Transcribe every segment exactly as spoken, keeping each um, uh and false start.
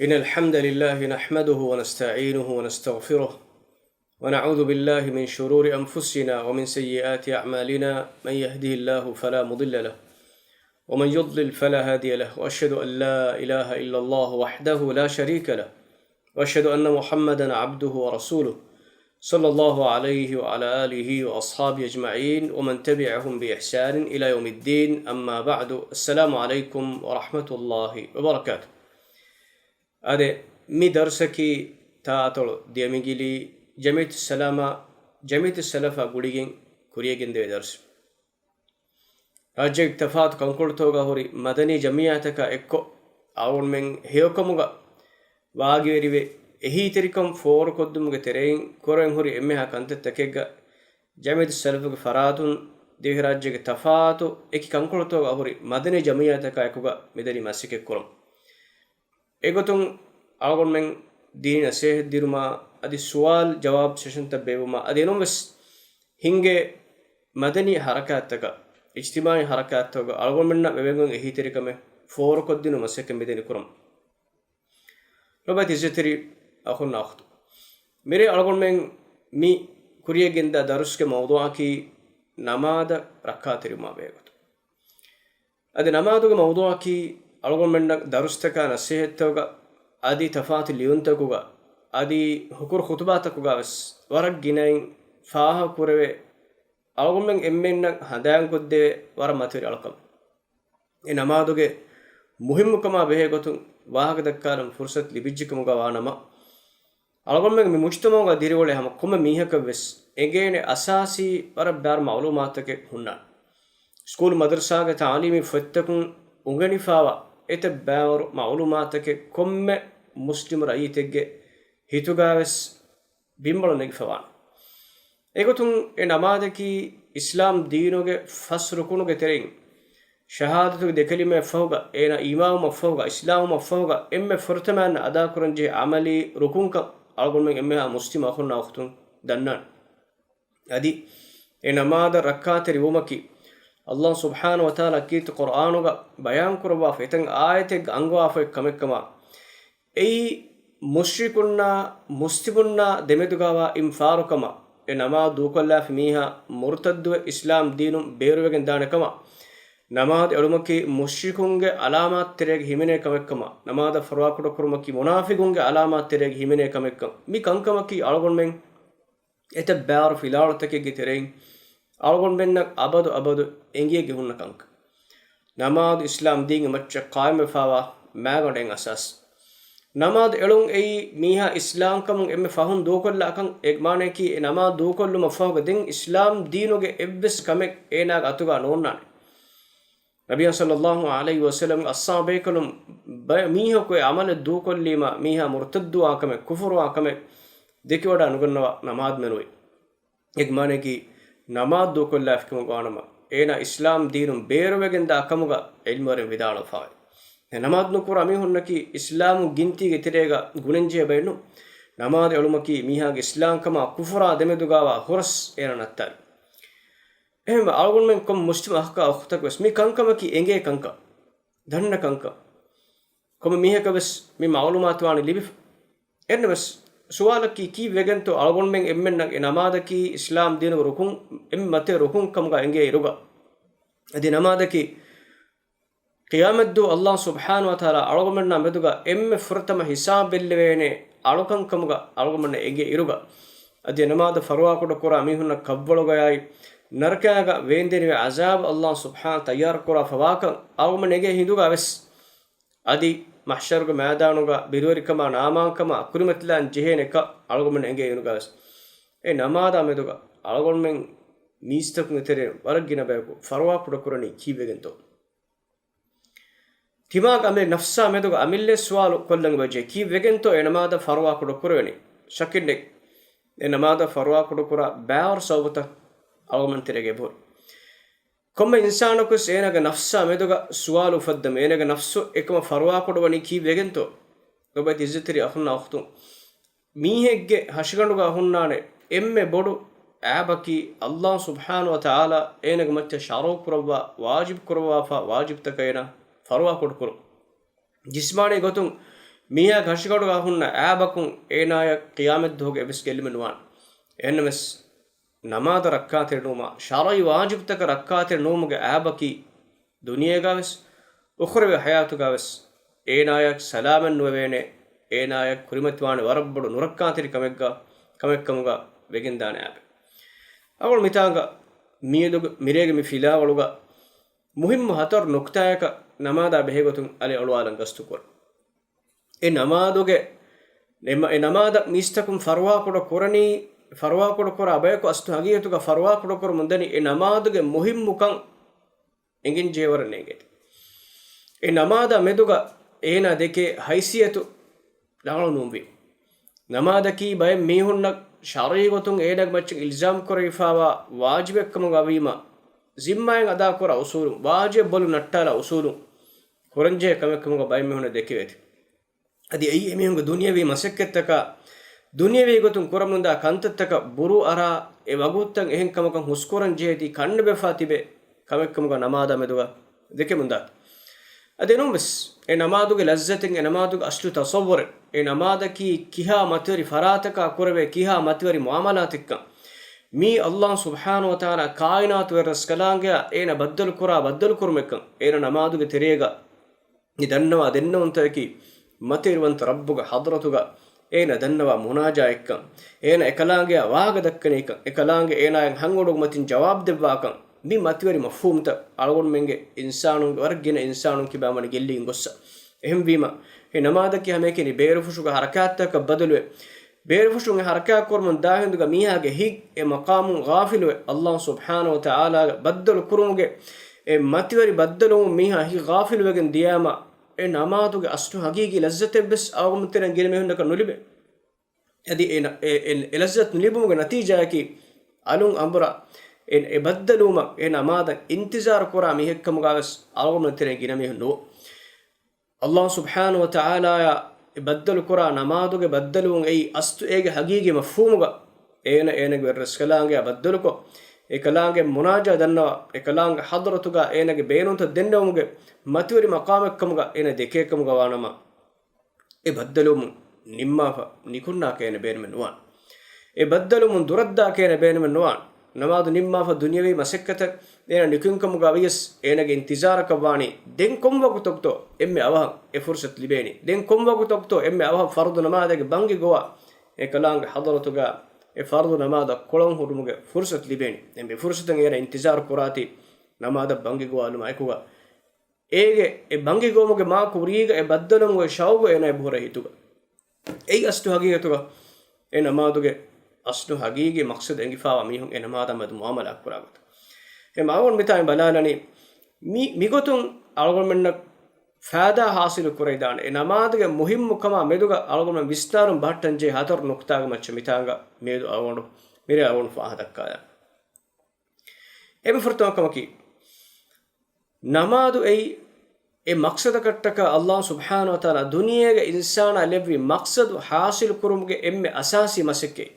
إن الحمد لله نحمده ونستعينه ونستغفره، ونعوذ بالله من شرور أنفسنا ومن سيئات أعمالنا، من يهده الله فلا مضل له، ومن يضلل فلا هادي له، وأشهد أن لا إله إلا الله وحده لا شريك له، وأشهد أن محمدا عبده ورسوله، صلى الله عليه وعلى آله وأصحابه أجمعين، ومن تبعهم بإحسان إلى يوم الدين، أما بعد، السلام عليكم ورحمة الله وبركاته. އާދެ، މި ދަރުސަކީ ތާ އަތޮޅު ދިޔަމިގިލީ ޖަމިއްޔަތުއްސަލާމާ، ޖަމިއްޔަތުއްސަލަފާ ގުޅިގެން ކުރިޔަށްގެންދެވޭ ދަރުސް. ރާއްޖޭގެ ތަފާތު ކަންކޮޅުތަކުގަ ހުރި މަދަނީ ޖަމިއްޔާތަކާ އެއްކޮށް، އަޅުގަނޑުމެން ހެޔޮކަމުގަ ވާގިވެރިވެ، އެހީތެރިކަން ފޯރުކޮށްދުމުގެ ތެރެއިން ކުރަން ހުރި އެންމެހާ ކަންތައްތަކެއްގަ، ޖަމިއްޔަތުއްސަލަފުގެ ފަރާތުން ދިވެހިރާއްޖޭގެ ތަފާތު އެކި ކަންކޮޅުތަކުގަ ހުރި މަދަނީ ޖަމިއްޔާތަކާ އެކުގަ މިދަނީ މަސައްކަތްކުރަން. އެގޮތުން އަޅުގަނޑުމެން ދީނީ ނަސޭހަތް ދިނުމާ، އަދި ސުވާލު ޖަވާބު ސެޝަންތައް ބޭއްވުމާ، އަދި އެނޫންވެސް ހިނގޭ މަދަނީ ހަރަކާތްތަކަށް، އިޖްތިމާޢީ ހަރަކާތްތަކުގަ އަޅުގަނޑުމެންނަށް އެބައިމީހުންގެ އެހީތެރިކަމެއް ފޯރުކޮށްދިނުމަށް މަސައްކަތް މިދަނީ ކުރަމުން. ލޮބުވެތި އިއްޒަތްތެރި އަޚުންނާ އުޚްތުން، މިރޭ އަޅުގަނޑުމެން މި ކުރިޔަށްގެންދާ ދަރުސްގެ މައުޟޫޢަކީ ނަމާދަށް ރައްކާތެރިވުމާ ބެހޭގޮތުން. އަދި ނަމާދުގެ މައުޟޫޢަކީ އަޅުގަނޑުމެންނަށް ދަރުސްތަކާ ނަސޭހަތްތަކުގަ އަދި ތަފާތު ލިޔުންތަކުގަ އަދި ހުކުރު ޚުތުބާތަކުގަވެސް ވަރަށް ގިނައިން ފާހަގަކުރެވޭ، އަޅުގަނޑުމެން އެންމެންނަށް ހަނދާންކޮށްދެވޭ ވަރަށް މަތިވެރި އަޅުކަމެއް. އެ ނަމާދުގެ މުހިއްމުކަމާ ބެހޭގޮތުން ވާހަކަދައްކާލަން ފުރުޞަތު ލިބިއްޖެކަމުގަ ވާނަމަ، އަޅުގަނޑުމެން މި މުޖްތަމަޢުގަ ދިރިއުޅޭ ހަމަ ކޮންމެ މީހަކަށްވެސް އެނގޭނެ އަސާސީ ވަރަށް ބާރު މަޢުލޫމާތުތަކެއް ހުންނާނެ. ސްކޫލު މަދަރުސާގެ ތަޢުލީމީ ފޮތްތަކުން އުނގެނިފާވާ އެތައް ބާވަރު މަޢުލޫމާތުތަކެއް ކޮންމެ މުސްލިމު ރައްޔިތެއްގެ ހިތުގަވެސް ބިންމަޅު ނެގިފަވާނެ. އެގޮތުން އެ ނަމާދަކީ އިސްލާމް ދީނުގެ ފަސް ރުކުނުގެ ތެރެއިން، ޝަހާދަތުގެ ދެކެލިމައަށް ފަހުގަ، އޭނާ އީމާންވުމަށް ފަހުގަ، އިސްލާމްވުމަށް ފަހުގަ އެންމެ ފުރަތަމައިންނަށް އަދާކުރަންޖެހޭ ޢަމަލީ ރުކުންކަން އަޅުގަނޑުމެން އެންމެހާ މުސްލިމް އަޚުންނާ އުޚްތުން ދަންނާނެ. އަދި އެ ނަމާދަށް ރައްކާތެރިވުމަކީ، ﷲ ސުބްޙާނަހޫ ވަތަޢާލާ ކީރިތި ޤުރްއާނުގަ ބަޔާންކުރައްވާފަ އެތައް އާޔަތެއްގަ އަންގަވާފައި ކަމެއްކަމާ، އެއީ މުޝްރިކުންނާ މުސްލިމުންނާ ދެމެދުގަވާ އިން ފާރުކަމަށް، އެ ނަމާދު ދޫކޮށްލާފި މީހާ މުރުތައްދުވެ އިސްލާމް ދީނުން ބޭރުވެގެން ދާނެ ކަމަށް، ނަމާދު އެޅުމަކީ މުޝްރިކުންގެ ޢަލާމާތް ތެރޭގަ ހިމެނޭ ކަމެއްކަމަށް، ނަމާދަށް ފަރުވާކުޑަކުރުމަކީ މުނާފިޤުންގެ ޢަލާމާތް ތެރޭގަ ހިމެނޭ ކަމެއްކަން، މި ކަންކަމަކީ އަޅުގަނޑުމެން އެތައް ބާރު ފިލާވަޅުތަކެއްގެ ތެރެއިން އަޅުގަނޑުމެންނަށް އަބަދު އަބަދު އެނގިއެއްގެ ހުންނަ ކަންކަން. ނަމާދު އިސްލާމް ދީންގެ މައްޗަށް ޤާއިމްވެފާވާ މައިގަނޑެއް އަސާސް. ނަމާދު އެޅުން އެއީ މީހާ އިސްލާމްކަމުން އެންމެ ފަހުން ދޫކޮށްލާކަން. އޭގެ މާނަޔަކީ އެ ނަމާދު ދޫކޮށްލުމަށް ފަހުގަ ދެން އިސްލާމް ދީނުގެ އެއްވެސް ކަމެއް އޭނާގެ އަތުގަ ނޯންނާނެ. ނަބިއްޔާ ޞައްލައްލާހު ޢަލައިހި ވަސައްލަމްގެ އަޞްޙާބޭކަލުން ބަ-، މީހަކު އެ ޢަމަލެއް ދޫކޮށްލީމާ މީހާ މުރުތައްދުވާ ކަމެއް، ކުފުރުވާ ކަމެއް ދެކިވަޑާ ނުގަންނަވާ ނަމާދު މެނުވީ. އޭގެ މާނައަކީ، ނަމާދު ދޫކޮށްލާފިކަމުގަ ވާނަމަ، އޭނާ އިސްލާމް ދީނުން ބޭރުވެގެންދާ ކަމުގަ ޢިލްމުވެރިން ވިދާޅުވެފައި. އެ ނަމާދު ނުކުރާ މީހުންނަކީ އިސްލާމު ގިންތީގެ ތެރޭގަ ގުނެންޖެހޭ ބައެއް ނޫން. ނަމާދު އެޅުމަކީ މީހާގެ އިސްލާމްކަމާ ކުފުރާ ދެމެދުގަވާ ހުރަސް އޭނާ ނައްތާލުން. އެހެންވެ، އަޅުގަނޑުމެން ކޮން މުސްލިމް އަޚަކާ އުޚްތަކުވެސް މި ކަންކަމަކީ އެނގޭ ކަންކަން، ދަންނަ ކަންކަން. ކޮންމެ މީހަކަށްވެސް މި މަޢުލޫމާތު ވާނީ ލިބިފަ. އެހެންނަމަވެސް، ސުވާލަކީ ކީއްވެގެންތޯ އަޅުގަނޑުމެން އެންމެންނަށް އެ ނަމާދަކީ އިސްލާމް ދީނުގެ ރުކުން، އެންމެ މަތިވެރި ރުކުން ކަމުގަ އެނގޭ އިރުގަ. އަދި ނަމާދަކީ ޤިޔާމަތްދުވަހު ﷲ ސުބްޙާނަހޫ ވަތަޢާލާ އަޅުގަނޑުމެންނާ މެދުގަ އެންމެ ފުރަތަމަ ހިސާބު ބެއްލެވޭނެ އަޅުކަން ކަމުގަ އަޅުގަނޑުމެންނަށް އެނގޭ އިރުގަ. އަދި ނަމާދު ފަރުވާކުޑަކުރާ މީހުންނަށް ކަށްވަޅުގަޔާއި ނަރަކައިގަ ވޭންދެނިވޭ ޢަޒާބު ﷲ ސުބްޙާނަހޫ ތައްޔާރުކުރާފަ ވާކަން އަޅުގަނޑުމެން އެނގޭ ހިނދުގަ ވެސް. އަދި މަޙްޝަރުގެ މައިދާނުގަ ބިރުވެރިކަމާ ނާމާންކަމާ ކުރިމަތިލާން ޖެހޭނެ ކަން އަޅުގަނޑުމެން އެނގޭ ހިނދުގަ ވެސް. އެ ނަމާދާ މެދުގަ އަޅުގަނޑުމެން މީސްތަކުންގެ ތެރެއިން ވަރަށް ގިނަ ބަޔަކު ފަރުވާކުޑަކުރަނީ ކީއްވެގެންތޯ؟ ތިމާގެ އަމިއްލަ ނަފްސާ މެދުގަ އަމިއްލަ ސުވާލު ކޮށްލަން ވެއްޖެ، ކީއްވެގެންތޯ އެ ނަމާދަށް ފަރުވާކުޑަ ކުރެވެނީ؟ ޝައްކެއް ނެތް. އެ ނަމާދަށް ފަރުވާކުޑަ ކުރާ ބާވަރު ސަބަބުތައް އަޅުގަނޑުމެން ތެރޭގަ އެބަހުރި. ކޮންމެ އިންސާނަކުވެސް އޭނާގެ ނަފްސާ މެދުގަ ސުވާލު އުފައްދަމުން، އޭނާގެ ނަފްސު އެކަމަށް ފަރުވާކުޑަވަނީ ކީއްވެގެންތޯ؟ ލޮބުވެތި އިއްޒަތްތެރި އަޚުންނާ އުޚްތުން، މީހެއްގެ ހަށިގަނޑުގަ ހުންނާނެ އެންމެ ބޮޑު އައިބަކީ، ﷲ ސުބްޙާނަހޫ ވަތަޢާލާ އޭނާގެ މައްޗަށް ޝަރުޢު ކުރައްވާ، ވާޖިބު ކުރައްވާފަ ވާޖިބުތަކަށް އޭނާ ފަރުވާކުޑަ ކުރުން. ޖިސްމާނީ ގޮތުން މީހާގެ ހަށިގަނޑުގަ ހުންނަ އައިބަކުން އޭނާޔަށް ޤިޔާމަތްދުވަހުގެ އެއްވެސް ގެއްލުމެއް ނުވާނެ. އެހެންނަމަވެސް، ނަމާދަށް ރައްކާތެރި ނުވުމާ، ޝަރުޢީ ވާޖިބުތަކަށް ރައްކާތެރި ނުވުމުގެ އައިބަކީ، ދުނިޔޭގަވެސް، އުޚްރަވީ ޙަޔާތުގަވެސް އޭނާޔަށް ސަލާމަތް ނުވެވޭނެ، އޭނާޔަށް ކުރިމަތިވާނެ ވަރަށް ބޮޑު ނުރައްކާތެރި ކަމެއްގަ، ކަމެއްކަމުގަ ވެގެންދާނެ އާބެ. އަޅުގަނޑު މިތާނގަ މިއަދުގެ، މިރޭގެ މި ފިލާވަޅުގަ މުހިއްމު ހަތަރު ނުކްތާޔަކަށް ނަމާދާ ބެހޭގޮތުން އަލި އޮޅުވާލަން ގަސްތުކުރަން. އެ ނަމާދުގެ، އެ މަ-، އެ ނަމާދަށް މީސްތަކުން ފަރުވާކުޑަ ކުރަނީ، ފަރުވާކުޑަ ކުރާ ބަޔަކު އަސްލު ހަގީގަތުގަ ފަރުވާކުޑަ ކުރަމުން ދަނީ އެ ނަމާދުގެ މުހިއްމުކަން އެނގެން ޖެހޭވަރަށް ނޭނގޭތީ. އެ ނަމާދާ މެދުގަ އޭނާ ދެކޭ ހައިސިއްޔަތު ރަނގަޅު ނޫންވީ. ނަމާދަކީ ބައެއް މީހުންނަށް ޝަރުޢީ ގޮތުން އޭނާގެ މައްޗަށް އިލްޒާމް ކުރެވިފާވާ ވާޖިބެއްކަމުގަ ވީމަ، ޒިންމާއިން އަދާކުރާ އުސޫލުން، ވާޖިބެއް ބޮލު ނައްޓާލާ އުސޫލުން ކުރަންޖެހޭ ކަމެއްކަމުގަ ބައެއް މީހުންނަށް ދެކެވޭތީ. އަދި އެއީ އެމީހުންގެ ދުނިޔަވީ މަސައްކަތްތަކާ، ދުނިޔަވީ ގޮތުން ކުރަމުންދާ ކަންތައްތަކަށް ބުރޫ އަރާ، އެ ވަގުތުތައް އެހެން ކަމަކަށް ހުސްކުރަން ޖެހޭތީ ކަންނެބެފާ ތިބޭ ކަމެއްކަމުގަ ނަމާދާ މެދުގަ ދެކެމުންދާތީ. އަދި އެނޫންވެސް، އެ ނަމާދުގެ ލައްޒަތެއް، އެ ނަމާދުގެ އަސްލު ތަޞައްވުރެއް، އެ ނަމާދަކީ ކިހާ މަތިވެރި ފަރާތަކާ ކުރެވޭ ކިހާ މަތިވެރި މުއާމަލާތެއްކަން، މީ ﷲ ސުބްޙާނަހޫ ވަތަޢާލާ ކާއިނާތު ވެރި ރަސްކަލާނގެއާ އޭނަ ބައްދަލުކުރާ ބައްދަލުކުރުމެއްކަން، އޭނަ ނަމާދުގެ ތެރޭގަ މި ދަންނަވާ ދެންނެވުންތަކަކީ މަތިވެރިވަންތަ ރައްބުގެ ޙަޟްރަތުގަ އޭނަ ދަންނަވާ މުނާޖާތްކަން، އޭނަ އެކަލާނގެއާ ވާހަކަ ދައްކަނީކަން، އެކަލާނގެ އޭނާގެ ހަންގަނޑުގެ މަތިން ޖަވާބު ދެއްވާކަން، މި މަތިވެރި މަފްހޫމްތައް އަޅުގަނޑުމެންގެ އިންސާނުންގެ ވަރަށް ގިނަ އިންސާނުން ކިބާމަނި ގެއްލިގެން ގޮއްސަ. އެހެންވީމަ، އެ ނަމާދަކީ ހަމައެކަނި ބޭރުފުށުގެ ޙަރަކާތްތަކަށް ބަދަލުވެ، ބޭރުފުށުން އެ ޙަރަކާތް ކުރަމުން ދާ ހިނދުގަ މީހާގެ ހިތް އެ މަޤާމުން ޣާފިލުވެ، ﷲ ސުބްޙާނަހޫ ވަތަޢާލާގެ ބައްދަލު ކުރުމުގެ އެ މަތިވެރި ބައްދަލުވުން މީހާ ހިތް ޣާފިލުވެގެން ދިޔާމަ، އެ ނަމާދުގެ އަސްލު ހަގީގީ ލައްޒަތެއްވެސް އަޅުގަނޑުމެން ތެރެއިން ގިނަ މީހުންނަކަށް ނުލިބޭ. އަދި އެ ނަ-، އެ، އެ، އެ ލައްޒަތު ނުލިބުމުގެ ނަތީޖާއަކީ، އަލުން އަނބުރާ އެ، އެ ބައްދަލުވުމަށް އެ ނަމާދަށް އިންތިޒާރު ކުރާ މީހެއްކަމުގަވެސް އަޅުގަނޑުމެން ތެރެއިން ގިނަ މީހުން ނުވޭ. ﷲ ސުބްޙާނަހޫ ވަތަޢާލާއާ އެ ބައްދަލުކުރާ ނަމާދުގެ ބައްދަލުވުން އެއީ އަސްލު އޭގެ ހަގީގީ މަފްހޫމުގަ އޭނަ އޭނަގެ ވެރިރަސްކަލާނގެއާ ބައްދަލުކޮށް، އެކަލާނގެ މުނާޖާ ދަންނަވާ، އެކަލާނގެ ޙަޟްރަތުގަ އޭނަގެ ބޭނުންތައް ދެންނެވުމުގެ މަތިވެރި މަޤާމެއްކަމުގަ އޭނަ ދެކޭކަމުގަ ވާނަމަ، އެ ބައްދަލުވުމުން ނިންމާފަ ނިކުންނާކަށް އޭނަ ބޭނުމެއް ނުވާނެ. އެ ބައްދަލުވުމުން ދުރަށްދާކަށް އޭނަ ބޭނުމެއް ނުވާނެ. ނަމާދު ނިންމާފަ ދުނިޔަވީ މަސައްކަތަށް އޭނަ ނިކުތްކަމުގަ ވިޔަސް އޭނަގެ އިންތިޒާރަކަށް ވާނީ، ދެން ކޮން ވަގުތަކުތޯ އެންމެ އަވަހަށް އެ ފުރުޞަތު ލިބޭނީ؟ ދެން ކޮން ވަގުތަކުތޯ އެންމެ އަވަހަށް ފަރުޟު ނަމާދަކީ ބަންގި ގޮވާ އެކަލާނގެ ޙަޟްރަތުގަ އެ ފަރުޟު ނަމާދަށް ކޮޅުން ހުރުމުގެ ފުރުޞަތު ލިބޭނީ؟ އެންމެ ފުރުޞަތަށް އޭނަ އިންތިޒާރު ކުރާތީ ނަމާދަށް ބަންގި ގޮވާލުމާ އެކުގަ އޭގެ އެ ބަންގި ގޮވުމުގެ މާ ކުރީގަ އެ ބައްދަލުވުމުގެ ޝައުގު އޭނާގެ ބުހުރޭ ހިތުގަ. އެއީ އަސްލު ހަގީގަތުގަ އެ ނަމާދުގެ އަސްލު ހަގީގީ މަޤްޞަދު އެނގިފާވާ މީހުން އެ ނަމާދާ މެދު މުއާމަލާތް ކުރާ ގޮތަށް. އެ މާވަން މިތާ ބަލާލަނީ މި، މިގޮތުން އަޅުގަނޑުމެންނަށް ފައިދާ ޙާޞިލު ކުރެވިދާނެ އެ ނަމާދުގެ މުހިއްމުކަމާ މެދުގަ އަޅުގަނޑުމެން ވިސްނާލުން ބަހައްޓަންޖެހޭ ހަތަރު ނުކްތާގެ މައްޗަށް މިތާނގަ މިއަދު އަޅުގަނޑު މިރޭ އަޅުގަނޑު ފާހަ ދައްކާލާ. އެންމެ ފުރަތަމަ ކަމަކީ، ނަމާދު އެއީ އެ މަޤްޞަދަކަށްޓަކާ ﷲ ސުބްޙާނަހޫ ވަތަޢާލާ ދުނިޔޭގަ އިންސާނާ ލެއްވި މަޤްޞަދު ޙާޞިލު ކުރުމުގެ އެންމެ އަސާސީ މަސައްކަތް.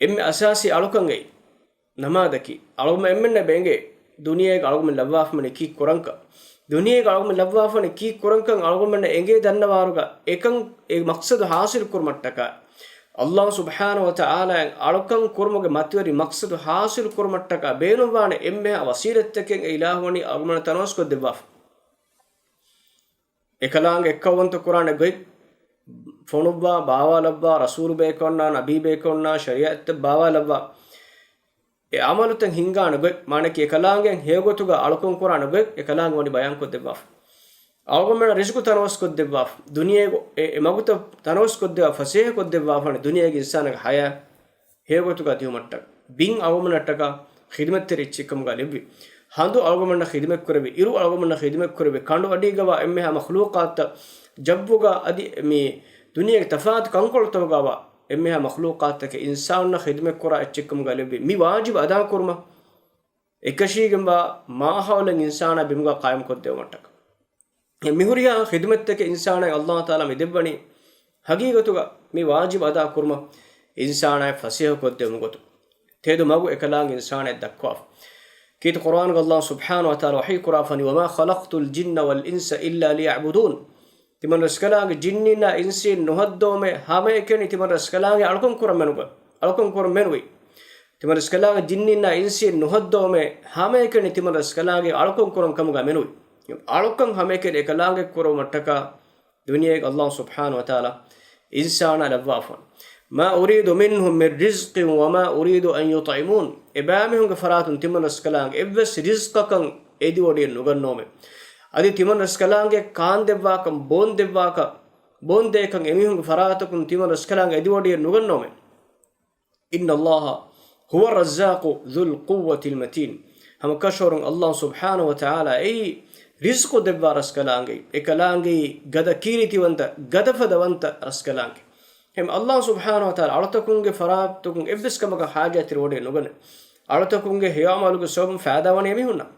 އެންމެ އަސާސީ އަޅުކަން އެއީ ނަމާދަކީ. އަޅުގަނޑުމެންނަށް އެނގޭ ދުނިޔޭގަ އަޅުގަނޑުމެން ލައްވާފަވަނީ ކީއް ކުރަންކަން. ދުނިޔޭގަ އަޅުގަނޑުމެން ލައްވާފަވަނީ ކީއް ކުރަންކަން އަޅުގަނޑުމެންނަށް އެނގޭ ދަންނަވާރުގަ އެކަން އެ މަޤްޞަދު ޙާޞިލު ކުރުމަށްޓަކާ، ﷲ ސުބްޙާނަހޫ ވަތަޢާލާ އަޅުކަން ކުރުމުގެ މަތިވެރި މަޤްޞަދު ޙާޞިލު ކުރުމަށްޓަކާ ބޭނުންވާނެ އެންމެހާ ވަސީލަތްތަކެއް އެ އިލާހު ވަނީ އަޅުގަނޑުމެންނަށް ތަނަވަސްކޮށްދެއްވާފަ. އެކަލާނގެ އެއްކައުވަންތަ ކުރާނެ ގޮތް ފޮނުއްވާ، ބާވާލައްވާ، ރަސޫލު ބޭކަލުންނާ، ނަބީ ބޭކަލުންނާ، ޝަރީޢަތްތައް ބާވާލައްވާ، އެ ޢަމަލުތައް ހިންގާނެ ގޮތް، މާނައަކީ އެކަލާނގެ ހެޔޮގޮތުގަ އަޅުކަން ކުރާނެ ގޮތް އެކަލާނގެ ވަނީ ބަޔާންކޮށްދެއްވާފަ. އަޅުގަނޑުމެންނަށް ރިޒުޤު ތަނަވަސްކޮށްދެއްވާފަ. ދުނިޔޭގަ އެ، އެ މަގުތައް ތަނަވަސްކޮށްދެއްވާ، ފަސޭހަކޮށްދެއްވާފަ ދުނިޔޭގެ އިންސާނާގެ ޙަޔާތް ހެޔޮގޮތުގަ ދިޔުމަށްޓަކާ. ބިން އަޅުގަނޑުމެންނަށްޓަކާ ޚިދުމަތްތެރި އެއްޗެއްކަމުގަ ލެއްވި. ހަނދު އަޅުގަނޑުމެންނަށް ޚިދުމަތްކުރެވި. އިރު އަޅުގަނޑުމެންނަށް ޚިދުމަތްކުރެވި. ކަނޑުއަޑީގަވާ އެންމެހާ މަޚްލޫޤާތްތައް ޖައްވުގަ އަދި މި ދުނިޔޭގެ ތަފާތު ކަންކޮޅުތަކުގަވާ އެންމެހާ މަޚްލޫޤާތްތަކެއް އިންސާނުންނަށް ޚިދުމަތްކުރާ އެއްޗެއްކަމުގަ ލެއްވި. މި ވާޖިބު އަދާކުރުމަށް އެކަށީގެންވާ މާހައުލެއް އިންސާނާ ބިމުގަ ޤާއިމްކޮށްދެވުމަށްޓަކާ. މިހުރިހާ ޚިދުމަތްތަކެއް އިންސާނާއަށް ﷲ ތަޢާލާ މި ދެއްވަނީ، ހަގީގަތުގަ މި ވާޖިބު އަދާކުރުމަށް އިންސާނާއަށް ފަސޭހަކޮށްދެވުމުގޮތު. ތެދު މަގު އެކަލާނގެ އިންސާނާއަށް ދައްކަވާފަ. ކީރިތި ޤުރުއާނުގަ ﷲ ސުބްޙާނަހޫ ވަތަޢާލާ ވަޙީކުރާފަ ވަނީ، "وما خلقت الجن والإنس إلا ليعبدون." ތިމަން ރަސްކަލާނގެ ޖިންނީންނާ އިންސީން ނުހައްދަވުމޭ ހަމައެކަނި ތިމަން ރަސްކަލާނގެ އަޅުކަން ކުރަން މެނުގަ-، އަޅުކަން ކުރަން މެނުވީ. ތިމަން ރަސްކަލާނގެ ޖިންނީންނާ އިންސީން ނުހައްދަވުމޭ ހަމައެކަނި ތިމަން ރަސްކަލާނގެ އަޅުކަން ކުރަން ކަމުގަ މެނުވީ. އަޅުކަން ހަމައެކަނި އެކަލާނގެ ކުރުމަށްޓަކާ ދުނިޔޭގެ އައްލާހު ސުބްޙާނަހު ވަތަޢާލާ އިންސާނާ ލައްވާފަ. مَا أُرِيدُ مِنْهُمْ مِنْ رِزْقٍ وَمَا أُرِيدُ أَنْ يُطْعِمُونِ. އެބައިމީހުންގެ ފަރާތުން ތިމަން ރަސްކަލާނގެ އެއްވެސް ރިޒްޤަކަށް އެދިވޮޑިއެއް ނުގަންނަވަމޭ. އަދި ތިމަން ރަސްކަލާނގެ ކާންދެއްވާކަށް، ބޯންދެވާކަށް، ބޯންދޭކަން އެމީހުންގެ ފަރާތަކުން ތިމަން ރަސްކަލާނގެ އެދިވޮޑިއެއް ނުގަންނަވަމޭ. إِنَّ اللَّهَ هُوَ الرَّزَّاقُ ذُو الْقُوَّةِ الْمَتِينُ. ހަމަކަށަވަރުން އައްލާހު ސުބްޙާނަހު ވަތަޢާލާ އެއީ ރިޒްޤު ދެއްވާ ރަސްކަލާނގެ، އެކަލާނގެއީ ގަދަ ކީރިތިވަންތަ، ގަދަފަދަވަންތަ ރަސްކަލާނގެ. ހަމަ އައްލާހު ސުބްޙާނަހު ވަތަޢާލާ އަޅުތަކުންގެ ފަރާތުން އެއްވެސް ކަމަކަށް ހާޖަތްތެރިވޮޑިއެއް ނުގަނެ. އަޅުތަކުންގެ ހެޔޮ އަމަލުގެ ސަބަބުން ފައިދާވަނީ އެމީހުންނަށް.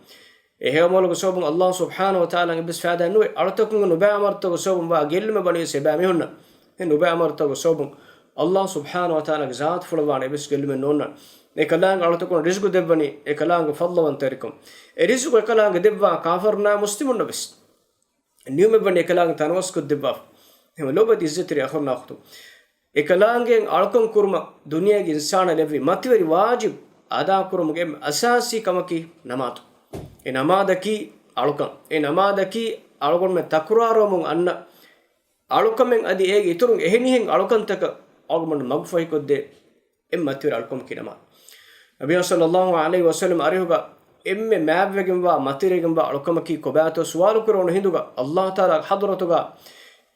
އެ ހެޔޮ އަމަލުގެ ސަބަބުން އައްލާހު ސުބްޙާނަހު ވަތަޢާލާ އެއްވެސް ފައިދާ ނުވޭ. އަޅުތަކުންގެ ނުބައި އަމަރުތަކުގެ ސަބަބުން ވާ ގެއްލުމެއް ވަނީ އެބައިމީހުންނަށް. އެ ނުބައި އަމަރުތަކުގެ ސަބަބުން އައްލާހު ސުބްޙާނަހު ވަތަޢާލާގެ ޒާތުފުޅަށް ވާނެ އެއްވެސް ގެއްލުމެއް ނޯންނާނެ. އެކަލާނގެ އަޅުތަކުން ރިޒްޤު ދެއްވަނީ އެކަލާނގެ ފަޟްލުވަންތަވެރިކަމަށް. އެ ރިޒްޤު އެކަލާނގެ ދެއްވާ ކާފަރުންނާ މުސްލިމުންނަށް ވެސް ނިޢުމަތްވަނީ އެކަލާނގެ ތަނަވަސްކޮށްދެއްވާފަ. އެހެން ލޯބިވެތި ޢިއްޒަތްތެރި އަޚުންނާ އުޚްތުން، އެކަލާނގެ އަޅުކަން ކުރުމަށް ދުނިޔޭގެ އިންސާނާ ލެއްވި މަތިވެރި ވާޖިބު އަދާކުރުމުގެ އެންމެ އަސާސީ ކަމަކީ ނަމާދު. އެ ނަމާދަކީ އަޅުކަން. އެ ނަމާދަކީ އަޅުގަނޑުމެން ތަކުރާރުވަމުން އަންނަ އަޅުކަމެއް އަދި އޭގެ އިތުރުން އެހެނިހެން އަޅުކަންތަކަށް އަޅުގަނޑު މަގުފަހިކޮށްދޭ އެންމެ މަތިވެރި އަޅުކަމަކީ ނަމާދު. ނަބިއްޔާ ޞައްލައްލާހު ޢަލައިހި ވަސައްލަމް އަރިހުގަ އެންމެ މާތްވެގެންވާ މަތިވެރިވެގެންވާ އަޅުކަމަކީ ކޮބާތޯ ސުވާލު ކުރެވުނު ހިނދުގަ، އައްލާހު ތަޢާލާގެ ޙަޟްރަތުގަ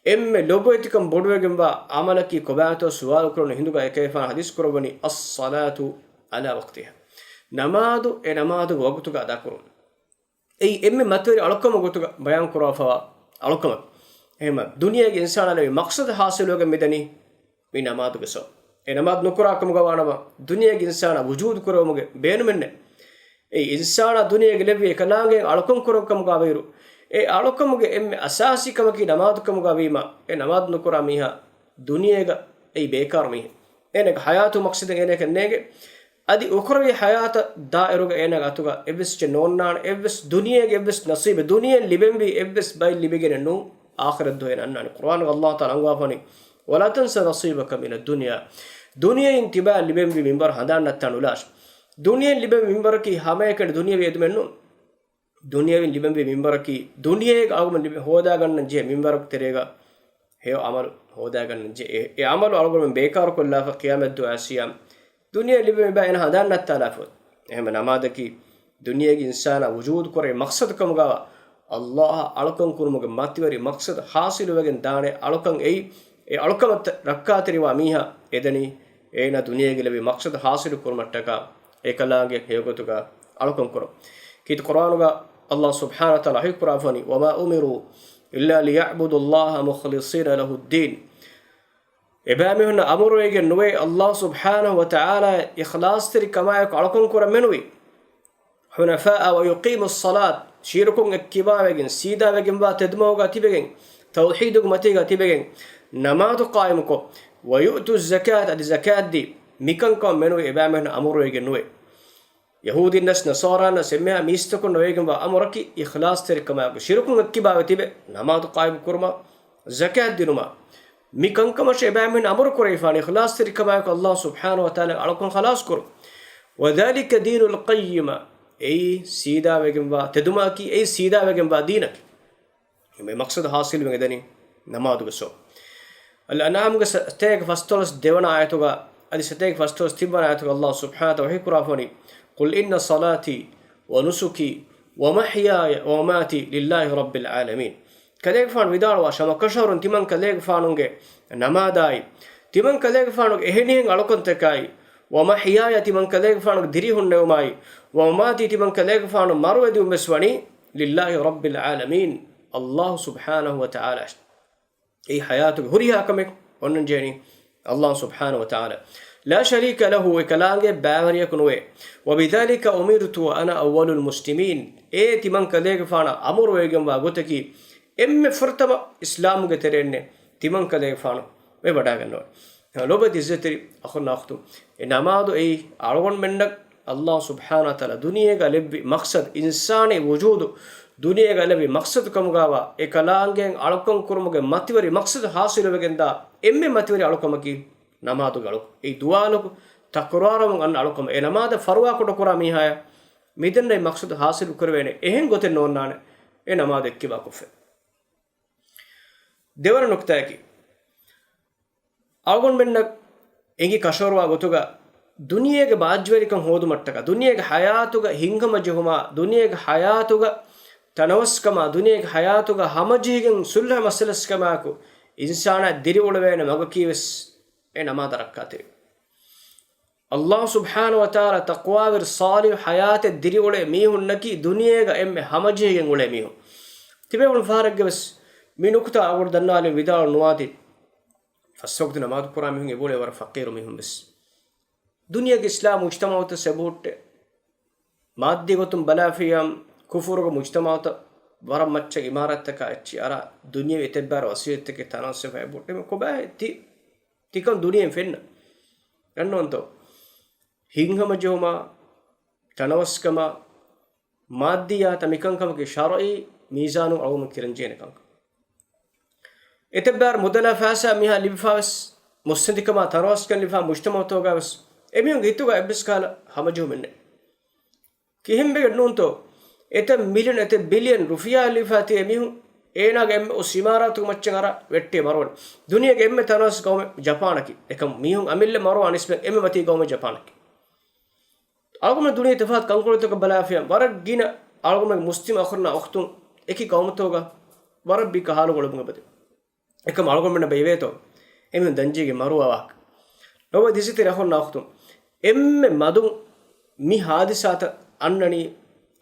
އެންމެ ލޮބުވެތިކަން ބޮޑުވެގެންވާ ޢަމަލަކީ ކޮބާތޯ ސުވާލު ކުރެވުނު ހިނދުގަ އެކަލޭގެފާނު ޙަދީޘް ކުރައްވަނީ، "الصَّلَاةُ عَلَى وَقْتِهَا." ނަމާދު އެ ނަމާދުގެ ވަގުތުގަ އަދާކުރުން. އެއީ އެންމެ މަތިވެރި އަޅުކަމުގެ ގޮތުގަ ބަޔާން ކުރައްވާފައިވާ އަޅުކަމެއް. އެހެންމަ ދުނިޔޭގެ އިންސާނާ ލެއްވި މަޤްޞަދު ޙާޞިލުވެގެން މިދަނީ މި ނަމާދުގެ ސަބަބުން. އެ ނަމާދު ނުކުރާ ކަމުގަ ވާނަމަ ދުނިޔޭގެ އިންސާނާ ވުޖޫދު ކުރެވުމުގެ ބޭނުމެއް ނެތް. އެއީ އިންސާނާ ދުނިޔޭގަ ލެއްވި އެކަލާނގެ އަޅުކަން ކުރަން ކަމުގަ ވިއިރު، އެ އަޅުކަމުގެ އެންމެ އަސާސީ ކަމަކީ ނަމާދު ކަމުގަ ވީމަ، އެ ނަމާދު ނުކުރާ މީހާ ދުނިޔޭގަ އެއީ ބޭކާރު މީހެއް. އޭނަގެ ޙަޔާތު މަޤްޞަދެއް އޭނައަކަށް ނޭނގެ. އަދި އުޚްރަވީ ޙަޔާތަށް ދާއިރުގަ އޭނަގެ އަތުގަ އެއްވެސް އެއްޗެއް ނޯންނާނެ، އެއްވެސް ދުނިޔޭގެ އެއްވެސް ނަސީބެއް، ދުނިޔެއިން ލިބެންވީ އެއްވެސް ބައެއް ލިބިގެނެއް ނޫން، އާޚިރަތް ދުވަހު އޭނަ އަންނާނެ. ޤުރުއާނުގަ އައްލާހު ތަޢާލާ އަންގަވާފަނީ، "وَلَا تَنْسَ نَصِيبَكَ مِنَ الدُّنْيَا." ދުނިޔެއިން ތިބާ ލިބެންވީ މިންވަރަށް ހަނދާން ނައްތާ ނުލާށޭ. ދުނިޔެއިން ލިބެން މިންވަރަކީ ހަމައެކަނި ދުނިޔެވީ އެދުމެއް ނޫން. ދުނިޔެއިން ލިބެންވީ މިންވަރަކީ، ދުނިޔޭގަ އަޅުގަނޑު ހޯދާގަންނަން ޖެހޭ މިންވަރު ތެރޭގަ ހެޔޮ އަމަލު ހޯދާގަންނަން ޖެހޭ. އެ އަމަލު އަޅުގަނޑުމެން ބޭކާރު ކޮށްލާފަ ޤިޔާމަތް ދުވަހާ އައިސް ޔާމް ދުނިޔެ ލިބެން މިބާ އޭނަ ހަނދާން ނައްތާލާފަ. އެހެންމަ ނަމާދަކީ ދުނިޔޭގެ އިންސާނާ ވުޖޫދު ކުރޭ މަޤްޞަދު ކަމުގަވާ، އައްލާހަށް އަޅުކަން ކުރުމުގެ މަތިވެރި މަޤްޞަދު ޙާޞިލުވެގެން ދާނެ އަޅުކަން އެއީ. އެ އަޅުކަމަށް ރައްކާތެރިވާ މީހާ އެދަނީ އޭނާ ދުނިޔޭގަ ލެއްވި މަޤްޞަދު ޙާޞިލު ކުރުމަށްޓަކާ އެކަލާނގެ ހެޔޮގޮތުގަ އަޅުކަން ކުރުން. ކީރިތި ޤުރުއާނުގަ އައްލާހު ސުބްޙާނަހު ވަތަޢާލާ ވަޙީ ކުރައްވާފަނީ، "وَمَا أُمِرُوا إِلَّا لِيَعْبُدُوا اللَّهَ مُخْلِصِينَ لَهُ الدِّينَ." އެބައިމީހުންނަށް އަމުރުވެގެން ނުވޭ އައްލާހު ސުބްޙާނަހު ވަތަޢާލާ އިޚްލާޞްތެރިކަމާއެކު އަޅުކަން ކުރަން މެނުވީ. حُنَفَاءَ وَيُقِيمُوا الصَّلَاةَ، ޝިރުކުން އެއްކިބާވެގެން، ސީދާވެގެންވާ ތެދުމަގުގަ ތިބެގެން، ތައުޙީދުގެ މަތީގަ ތިބެގެން، ނަމާދު ޤާއިމުކޮށް، وَيُؤْتُوا الزَّكَاةَ، އަދި ޒަކާތް ދީ، މިކަންކަމަށް މެނުވީ އެބައިމީހުން އަމުރުވެގެން ނުވޭ. ޔަހޫދީންނަސް ނަޞާރާންނަސް އެންމެހާ މީސްތަކުންނަށް ވެގެންވާ އަމުރަކީ އިޚްލާޞްތެރިކަމާއެކު، ޝިރުކުން އެއްކިބާވެ ތިބެ، ނަމާދު ޤާއިމު ކުރުމާ، ޒަކާތް ދިނުމާ. މި ކަންކަމަށް އެބައިމީހުން އަމުރު ކުރެވިފާނެ އިޚްލާޞްތެރިކަމާއެކު އައްލާހު ސުބްޙާނަހު ވަތަޢާލާ އަޅުކަން ޚަލާޞް ކުރުން. وَذَلِكَ دِينُ الْقَيِّمَةِ، އެއީ ސީދާވެގެންވާ ތެދުމަކީ، އެއީ ސީދާވެގެންވާ ދީނަކީ. މި މަޤްޞަދު ޙާޞިލުވެގެން ދަނީ ނަމާދުގެ ސަބަބުން. އަލްއަންޢާމްގެ ސަތޭކަ ފަސްދޮޅަސް ދެވަނަ އާޔަތުގަ އަދި ސަތޭކަ ފަސްދޮޅަސް ތިންވަނަ އާޔަތުގަ އައްލާހު ސުބްޙާނަހު ވަތަޢާލާ ވަޙީ ކުރައްވާފަނީ، "قُلْ إِنَّ صَلَاتِي وَنُسُكِي وَمَحْيَايَ وَمَمَاتِي لِلَّهِ رَبِّ الْعَالَمِينَ." ކަލޭގެފާނު ވިދާޅުވާށޭ، ހަމަކަށަވަރުން ތިމަން ކަލޭގެފާނުގެ ނަމާދާއި، ތިމަން ކަލޭގެފާނުގެ އެހެނިހެން އަޅުކަންތަކާއި، "وَمَحْيَايَ" ތިމަން ކަލޭގެފާނުގެ ދިރިހުންނެވުމާއި، "وَمَمَاتِي" ތިމަން ކަލޭގެފާނު މަރުވެދިޔުން ވެސް ވަނީ، "لِلَّهِ رَبِّ الْعَالَمِينَ" އައްލާހު ސުބްޙާނަހު ވަތަޢާލާ އެއީ ޙަޔާތުގެ ހުރިހާ ކަމެއް އޮންނަން ޖެހެނީ އައްލާހު ސުބްޙާނަހު ވަތަޢާލާ. "لَا شَرِيكَ لَهُ" އެކަލާނގެ ބައިވެރިޔަކު ނުވޭ. "وَبِذَلِكَ أُمِرْتُ وَأَنَا أَوَّلُ الْمُسْلِمِينَ" އޭ ތިމަން ކަލޭގެފާނަށް އަމުރުވެގެންވާ ގޮތަކީ އެންމެ ފުރަތަމަ އިސްލާމުގެ ތެރެއިންނޭ ތިމަން ކަލޭގެފާނު ވެވަޑައިގަންނަވަން. ލޯބިވެތި ޢިއްޒަތްތެރި އަޚުންނާ އުޚްތުން، އެ ނަމާދު އެއީ އަޅުގަނޑުމެންނަށް އައްލާހު ސުބްޙާނަހު ވަތަޢާލާ ދުނިޔޭގަ ލެއްވި މަޤްޞަދު، އިންސާނީ ވުޖޫދު ދުނިޔޭގަ ލެއްވި މަޤްޞަދު ކަމުގާވާ އެ ކަލާނގެއަށް އަޅުކަން ކުރުމުގެ މަތިވެރި މަޤްޞަދު ޙާޞިލުވެގެންދާ އެންމެ މަތިވެރި އަޅުކަމަކީ ނަމާދުގެ އަޅުކަން. އެއީ ދުވާލަކު ތަކުރާރުވުން އަންނަ އަޅުކަމެއް. އެ ނަމާދަށް ފަރުވާކުޑަކުރާ މީހާޔަށް މިދެންނެވި މަޤްޞަދު ޙާޞިލު ކުރެވޭނެ އެހެން ގޮތެއް ނޯންނާނެ އެ ނަމާދު އެއްކިބާކޮށްފަ. ދެވަނަ ނުކުތާއަކީ، އަޅުގަނޑުމެންނަށް އެނގި ކަށަވަރުވާ ގޮތުގަ ދުނިޔޭގެ ބާއްޖަވެރިކަން ހޯދުމަށްޓަކާ، ދުނިޔޭގެ ޙަޔާތުގަ ހިތްހަމަޖެހުމާ، ދުނިޔޭގެ ޙަޔާތުގަ ތަނަވަސްކަމާ، ދުނިޔޭގެ ޙަޔާތުގަ ހަމަޖެހިގެން ޞުލްޙަ މައްސަލަސްކަމާއެކު އިންސާނާ ދިރިއުޅެވޭނެ މަގަކީވެސް އެ ނަމާދަށް ރައްކާތެރި. އައްލާހު ސުބްޙާނަހު ވަތަޢާލާ ތަޤްވާވެރި ޞާލިޙު ޙަޔާތެއް ދިރިއުޅޭ މީހުންނަކީ ދުނިޔޭގަ އެންމެ ހަމަޖެހިގެން އުޅޭ މީހުން. ތިބޭފުޅުން ފަހަރެއްގަވެސް މި ނުކުތާ އަޅުގަނޑު ދަންނާލަން ވިދާޅު ނުވާތީ، ފަސް ވަޤްތު ނަމާދު ކުރާ މީހުން އެބައުޅޭ ވަރަށް ފަޤީރު މީހުން ވެސް. ދުނިޔޭގެ އިސްލާމް މުޖްތަމަޢުތައް އެބަހުއްޓޭ. މާއްދީ ގޮތުން ބަލާފިއްޔާ ކުފުރުގެ މުޖްތަމަޢުތައް ވަރަށް މައްޗަށް އިމާރާތްތަކާ އެއްޗި އަރާ ދުނިޔެވި އެތައްބާރު ވަސީލަތްތަކެއް ތަނަވަސްވެފަ އެބަހުއްޓޭ. ކޮބާ ތި ތިކަން ދުނިޔެއިން ފެންނަ. ގަންނަވަންތޯ؟ ހިތްހަމަޖެހުމާ، ތަނަވަސްކަމާ، މާއްދިއްޔާތަށް މިކަންކަމަކީ ޝަރުޢީ މީޒާނުން އަޅުގަނޑު ކިރަންޖެހޭނެ ކަންކަން. އެތައްބާރު މުދަލާ ފައިސާ މީހާ ލިބިފާވެސް، މުއްސަނދިކަމާ ތަނަވަސްކަން ލިބިފާ މުޖްތަމަޢުތަކުގަވެސް އެމީހުންގެ ހިތުގަ އެއްވެސް ކަހަލަ ހަމަޖެހުމެއް ނެތް. ކިހިންވެގެން ނޫންތޯ؟ އެތައް މިލިއަން، އެތައް ބިލިއަން ރުފިޔާ ލިބިފާ ތިބޭ މީހުން އޭނާގެ އެންމެ އުސް އިމާރާތުގެ މައްޗަށް އަރާ ވެއްޓޭ މަރުވަނީ. ދުނިޔޭގެ އެންމެ ތަނަވަސް ގައުމެއް ޖަޕާނަކީ. އެކަމް މީހުން އަމިއްލަ މަރުވާ ނިސްބަތް އެންމެ މަތީ ގައުމެއް ޖަޕާނަކީ. އަޅުގަނޑު ދުނިޔޭ ތަފާތު ކަންކޮޅުތަކަށް ބަލާފިޔާ ވަރަށް ގިނަ އަޅުގަނޑު މުސްލިމް އަޚުންނާ އުޚްތުން އެކި ގައުމުތަކުގަ ވަރަށް ބިކަހަލަ ގޮޅުމުގަ ބަދެ. އެކަމް އަޅުގަނޑުމެންނަށް ބައިވޭތޯ އެމީހުން ދަންޖެހިގެން މަރުވާ ވާހަކަ؟ ނަބަވެ ދިސިތި ރަހުން އަޚުތު އެންމެ މަދުން މި ހާދިސާތައް އަންނަނީ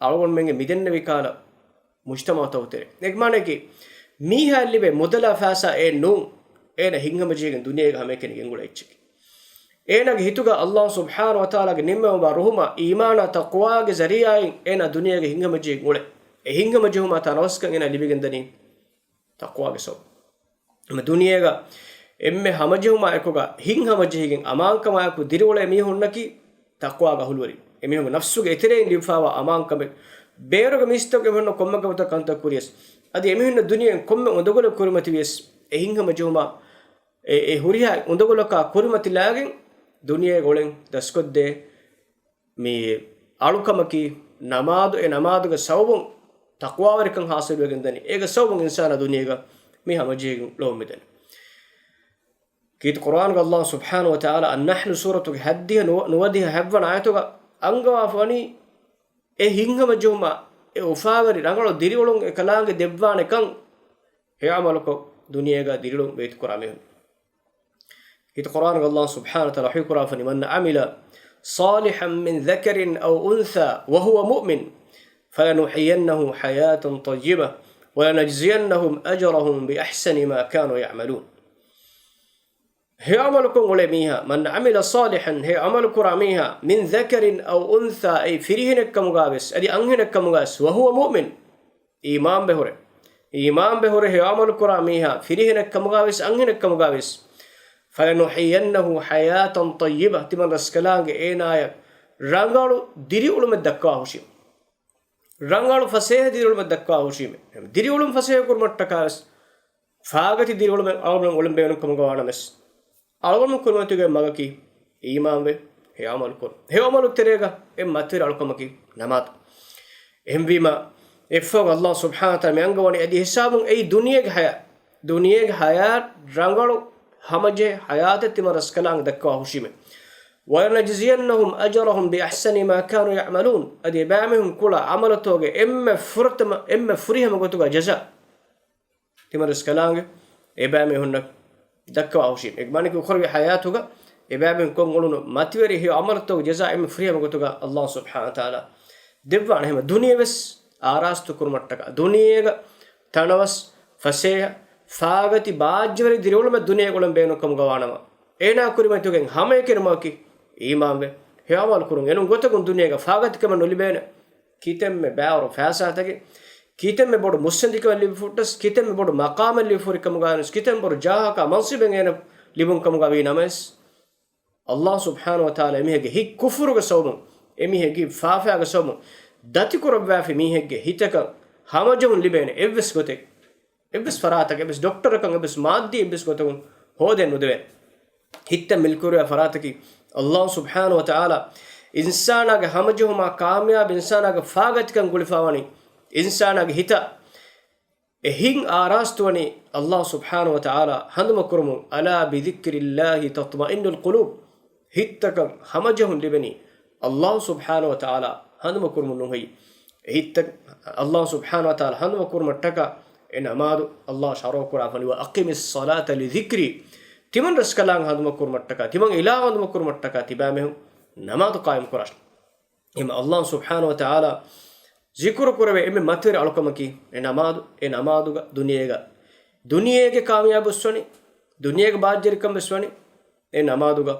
އަޅުގަނޑުމެންގެ މިދެންނެވި ކަހަލަ މުޖްތަމަޢުތަކު ތެރޭ. އޭގެ މާނައަކީ، މީހާ ލިބޭ މުދަލާ ފައިސާ އެއް ނޫން، އޭނަ ހިތްހަމަޖެހިގެން ދުނިޔޭގަ ހަމައެކަނި ގެންގުޅޭ އެއްޗެކޭ. އޭނާގެ ހިތުގަ އައްލާހު ސުބްޙާނަހު ވަތަޢާލާގެ ނިންމަވާ ރުހުމާ، އީމާނާ ތަޤްވާގެ ޒަރީޢާއިން އޭނާ ދުނިޔޭގަ ހިތްހަމަޖެހިގެން އުޅޭ. އެ ހިތްހަމަޖެހުމާ ތަނަވަސްކަން އޭނާ ލިބިގެންދަނީ ތަޤްވާގެ ސަބަބުން. މި ދުނިޔޭގަ އެންމެ ހަމަޖެހުމާ އެކުގަ ހިތްހަމަޖެހިގެން އަމާންކަމާއެކު ދިރިއުޅޭ މީހުންނަކީ ތަޤްވާގެ އަހުލުވެރިން. އެމީހުންގެ ނަފްސުގެ އެތެރެއިން ލިބިފާވާ އަމާންކަމެއް ބޭރުގެ މީސްތަކުގެ އެމީހުންނަށް ކޮންމެ ގޮތަކަށް ކަންތައް ކުރިޔަސް، އަދި އެމީހުންނަށް ދުނިޔެއިން ކޮންމެ އުނދަގުލެއް ކުރިމަތިވިޔަސް، އެ ހިތްހަމަޖެހުމާ އެ، އެ ހުރިހާ އުނދަގުލަކާ ކުރިމަތިލާގެން ދުނިޔޭގަ އުޅެން ދަސްކޮށްދޭ މި އަޅުކަމަކީ ނަމާދު، އެ ނަމާދުގެ ސަބަބުން ތަޤްވާވެރިކަން ޙާޞިލުވެގެން ދަނީ. އޭގެ ސަބަބުން އިންސާނާ ދުނިޔޭގަ މި ހަމަޖެހިގެން ލޯމިދަނީ. ކީރިތި ޤުރްއާނުގަ އައްލާހު ސުބްޙާނަހު ވަތަޢާލާ އައްނަޙްލު ސޫރަތުގެ ހައްދިހަ ނުވަ-، ނުވަދިހަ ހަތްވަނަ އާޔަތުގަ އަންގަވާފަ ވަނީ އެ ހިތްހަމަޖެހުމާ، އެ އުފާވެރި ރަނގަޅު ދިރިއުޅުން އެކަލާނގެ ދެއްވާނެ ކަން ހެޔޮ ޢަމަލުކޮށް ދުނިޔޭގަ ދިރިއުޅުން ވެއްޓިކުރާ މީހުން. ކީރިތި ޤުރްއާނުގަ އައްލާހު ސުބްޙާނަހު ވަތަޢާލާ ވަޙީކުރާފަ ވަނީ، "من عمل صالحا من ذكر أو أنثى وهو مؤمن فلنحيينه حياة طيبة ولنجزينهم أجرهم بأحسن ما كانوا يعملون." ހެޔޮ ޢަމަލުކޮށް އުޅޭ މީހާ، "من عمل صالحا"، ހެޔޮ ޢަމަލު ކުރާ މީހާ، "من ذكر أو أنثى"، އެއީ ފިރިހެނެއް ކަމުގަވެސް، އަދި އަންހެނެއް ކަމުގަވެސް، "وهو مؤمن"، އީމާންވެ ހުރެ، އީމާންވެ ހުރެ ހެޔޮ ޢަމަލު ކުރާ މީހާ، ފިރިހެނެއް ކަމުގަވެސް، އަންހެނެއް ކަމުގަވެސް، "فلنحيينه حياة طيبة"، ތިމަން ރަސްކަލާނގެ އޭނާޔަށް ރަނގަޅު ދިރިއުޅުމެއް ދައްކަވާ ހުށީމެ. ރަނގަޅު ފަސޭހަ ދިރިއުޅުމެއް ދައްކަވާ ހުށީމެ. ދިރިއުޅުން ފަސޭހަ ކުރުމަށްޓަކާވެސް، ފާގަތި ދިރިއުޅުމެއް އަޅުގަނޑު އުޅެން ބޭނުން ކަމުގަ ވާނަމަވެސް، އަޅުގަނޑު ކުރިމަތިވެގެން މަގަކީ އީމާންވެ، ހެޔޮ ޢަމަލު ކުރުން. ހެޔޮ ޢަމަލު ތެރޭގަ އެއް މަތިވެރި އަޅުކަމަކީ ނަމާދު. އެހެންވީމަ، އެއްފަހު އައްލާހު ސުބްޙާނަހު ވަތަޢާލާ މި އަންގަވަނީ އަދި ހިސާބުން އެއީ ދުނިޔޭގެ ޙަޔާތް، ދުނިޔޭގެ ޙަޔާތް ރަނގަޅު ހަމަޖެހޭ ޙަޔާތެއް ތިމަން ރަސްކަލާނގެ ދައްކަވާ ހުށީމެ. "ولنجزينهم أجرهم بأحسن ما كانوا يعملون." އަދި އެބައިމީހުން ކުޅަ ޢަމަލުތަކުގެ އެންމެ ފުރަތަމަ، އެންމެ ފުރިހަމަ ގޮތުގަ ޖަޒާ ތިމަން ރަސްކަލާނގެ އެބައިމީހުންނަށް ދައްކަވާ ހުށީމެ. އެ މާނައަކީ އުޚްރަވީ ޙަޔާތުގަ އެބައިމީހުން ކޮށް އުޅުނު މަތިވެރި ހެޔޮ ޢަމަލުތަކުގެ ޖަޒާ އެންމެ ފުރިހަމަ ގޮތުގަ އައްލާހު ސުބްޙާނަހު ވަތަޢާލާ ދެއްވާނެ. އެހެންވެ ދުނިޔެވެސް އާރާސްތު ކުރުމަށްޓަކާ، ދުނިޔޭގަ ތަނަވަސް، ފަސޭހަ، ފާގަތި ބާއްޖަވެރި ދިރިއުޅުމެއް ދުނިޔޭގަ އުޅެން ބޭނުން ކަމުގަ ވާނަމަ، އޭނާ ކުރިމަތިވެގެން ހަމައެކަނި މަގަކީ އީމާންވެ، ހެޔޮ ޢަމަލު ކުރުން. އެނޫން ގޮތަކުން ދުނިޔޭގަ ފާގަތިކަމެއް ނުލިބޭނެ. ކިތަންމެ ބައިވަރު ފައިސާތަކެއް، ކިތަންމެ ބޮޑު މުއްސަނދިކަމެއް ލިބިފަ ހުއްޓަސް، ކިތަންމެ ބޮޑު މަޤާމެއް ލިބިފަ ހުރި ކަމުގަވެސް، ކިތަންމެ ބޮޑު ޖާހަކާ މަންޞިބެއް އޭނަ ލިބުން ކަމުގަ ވީ ނަމަވެސް، އައްލާހު ސުބްޙާނަހު ވަތަޢާލާ އެމީހެއްގެ ހިތް ކުފުރުގެ ސަބަބުން، އެމީހެއްގެ ފާފައިގެ ސަބަބުން، ދަތިކުރައްވާފި މީހެއްގެ ހިތަކަށް ހަމަޖެހުން ލިބޭނެ އެއްވެސް ގޮތެއް، އެއްވެސް ފަރާތަކަށް، އެއްވެސް ޑޮކްޓަރަކަށް، އެއްވެސް މާއްދީ އެއްވެސް ގޮތަކުން ހޯދައެއް ނުދެވޭނެ. ހިތްތައް މިލްކުރެވޭ ފަރާތަކީ އައްލާހު ސުބްޙާނަހު ވަތަޢާލާ އިންސާނާގެ ހަމަޖެހުމާ ކާމިޔާބު އިންސާނާގެ ފާގަތިކަން ގުޅިފާވަނީ އިންސާނާގެ ހިތަށް އެ ހިތް އާރާސްތުވަނީ އައްލާހު ސުބްޙާނަހު ވަތަޢާލާ ހަނދުމަކުރުމުން، ألا بذكر الله تطمئن القلوب. ހިތްތަކަށް ހަމަޖެހުން ލިބެނީ އައްލާހު ސުބްޙާނަހު ވަތަޢާލާ ހަނދުމަކުރުމުން ނުހެއްޔޭ. އެ ހިތްތައް އައްލާހު ސުބްޙާނަހު ވަތަޢާލާ ހަނދުމަކުރުމަށްޓަކާ އެ ނަމާދު އައްލާހު ޝަރުޢުކުރާފަނި، وأقم الصلاة لذكري. ތިމަން ރަސްކަލާނގެ ހަނދުމަކުރުމަށްޓަކާ ތިމަން އިލާހު ހަނދުމަކުރުމަށްޓަކާ ތިބާމެހުން ނަމާދު ޤާއިމް ކުރާށި. އެހެން އައްލާހު ސުބްޙާނަހު ވަތަޢާލާ ޒިކުރު ކުރެވޭ އެންމެ މަތިވެރި އަޅުކަމަކީ އެ ނަމާދު، އެ ނަމާދުގަ ދުނިޔޭގަ، ދުނިޔޭގެ ކާމިޔާބު ވެސްވަނީ، ދުނިޔޭގެ ބާއްޖަވެރިކަން ވެސްވަނީ، އެ ނަމާދުގަ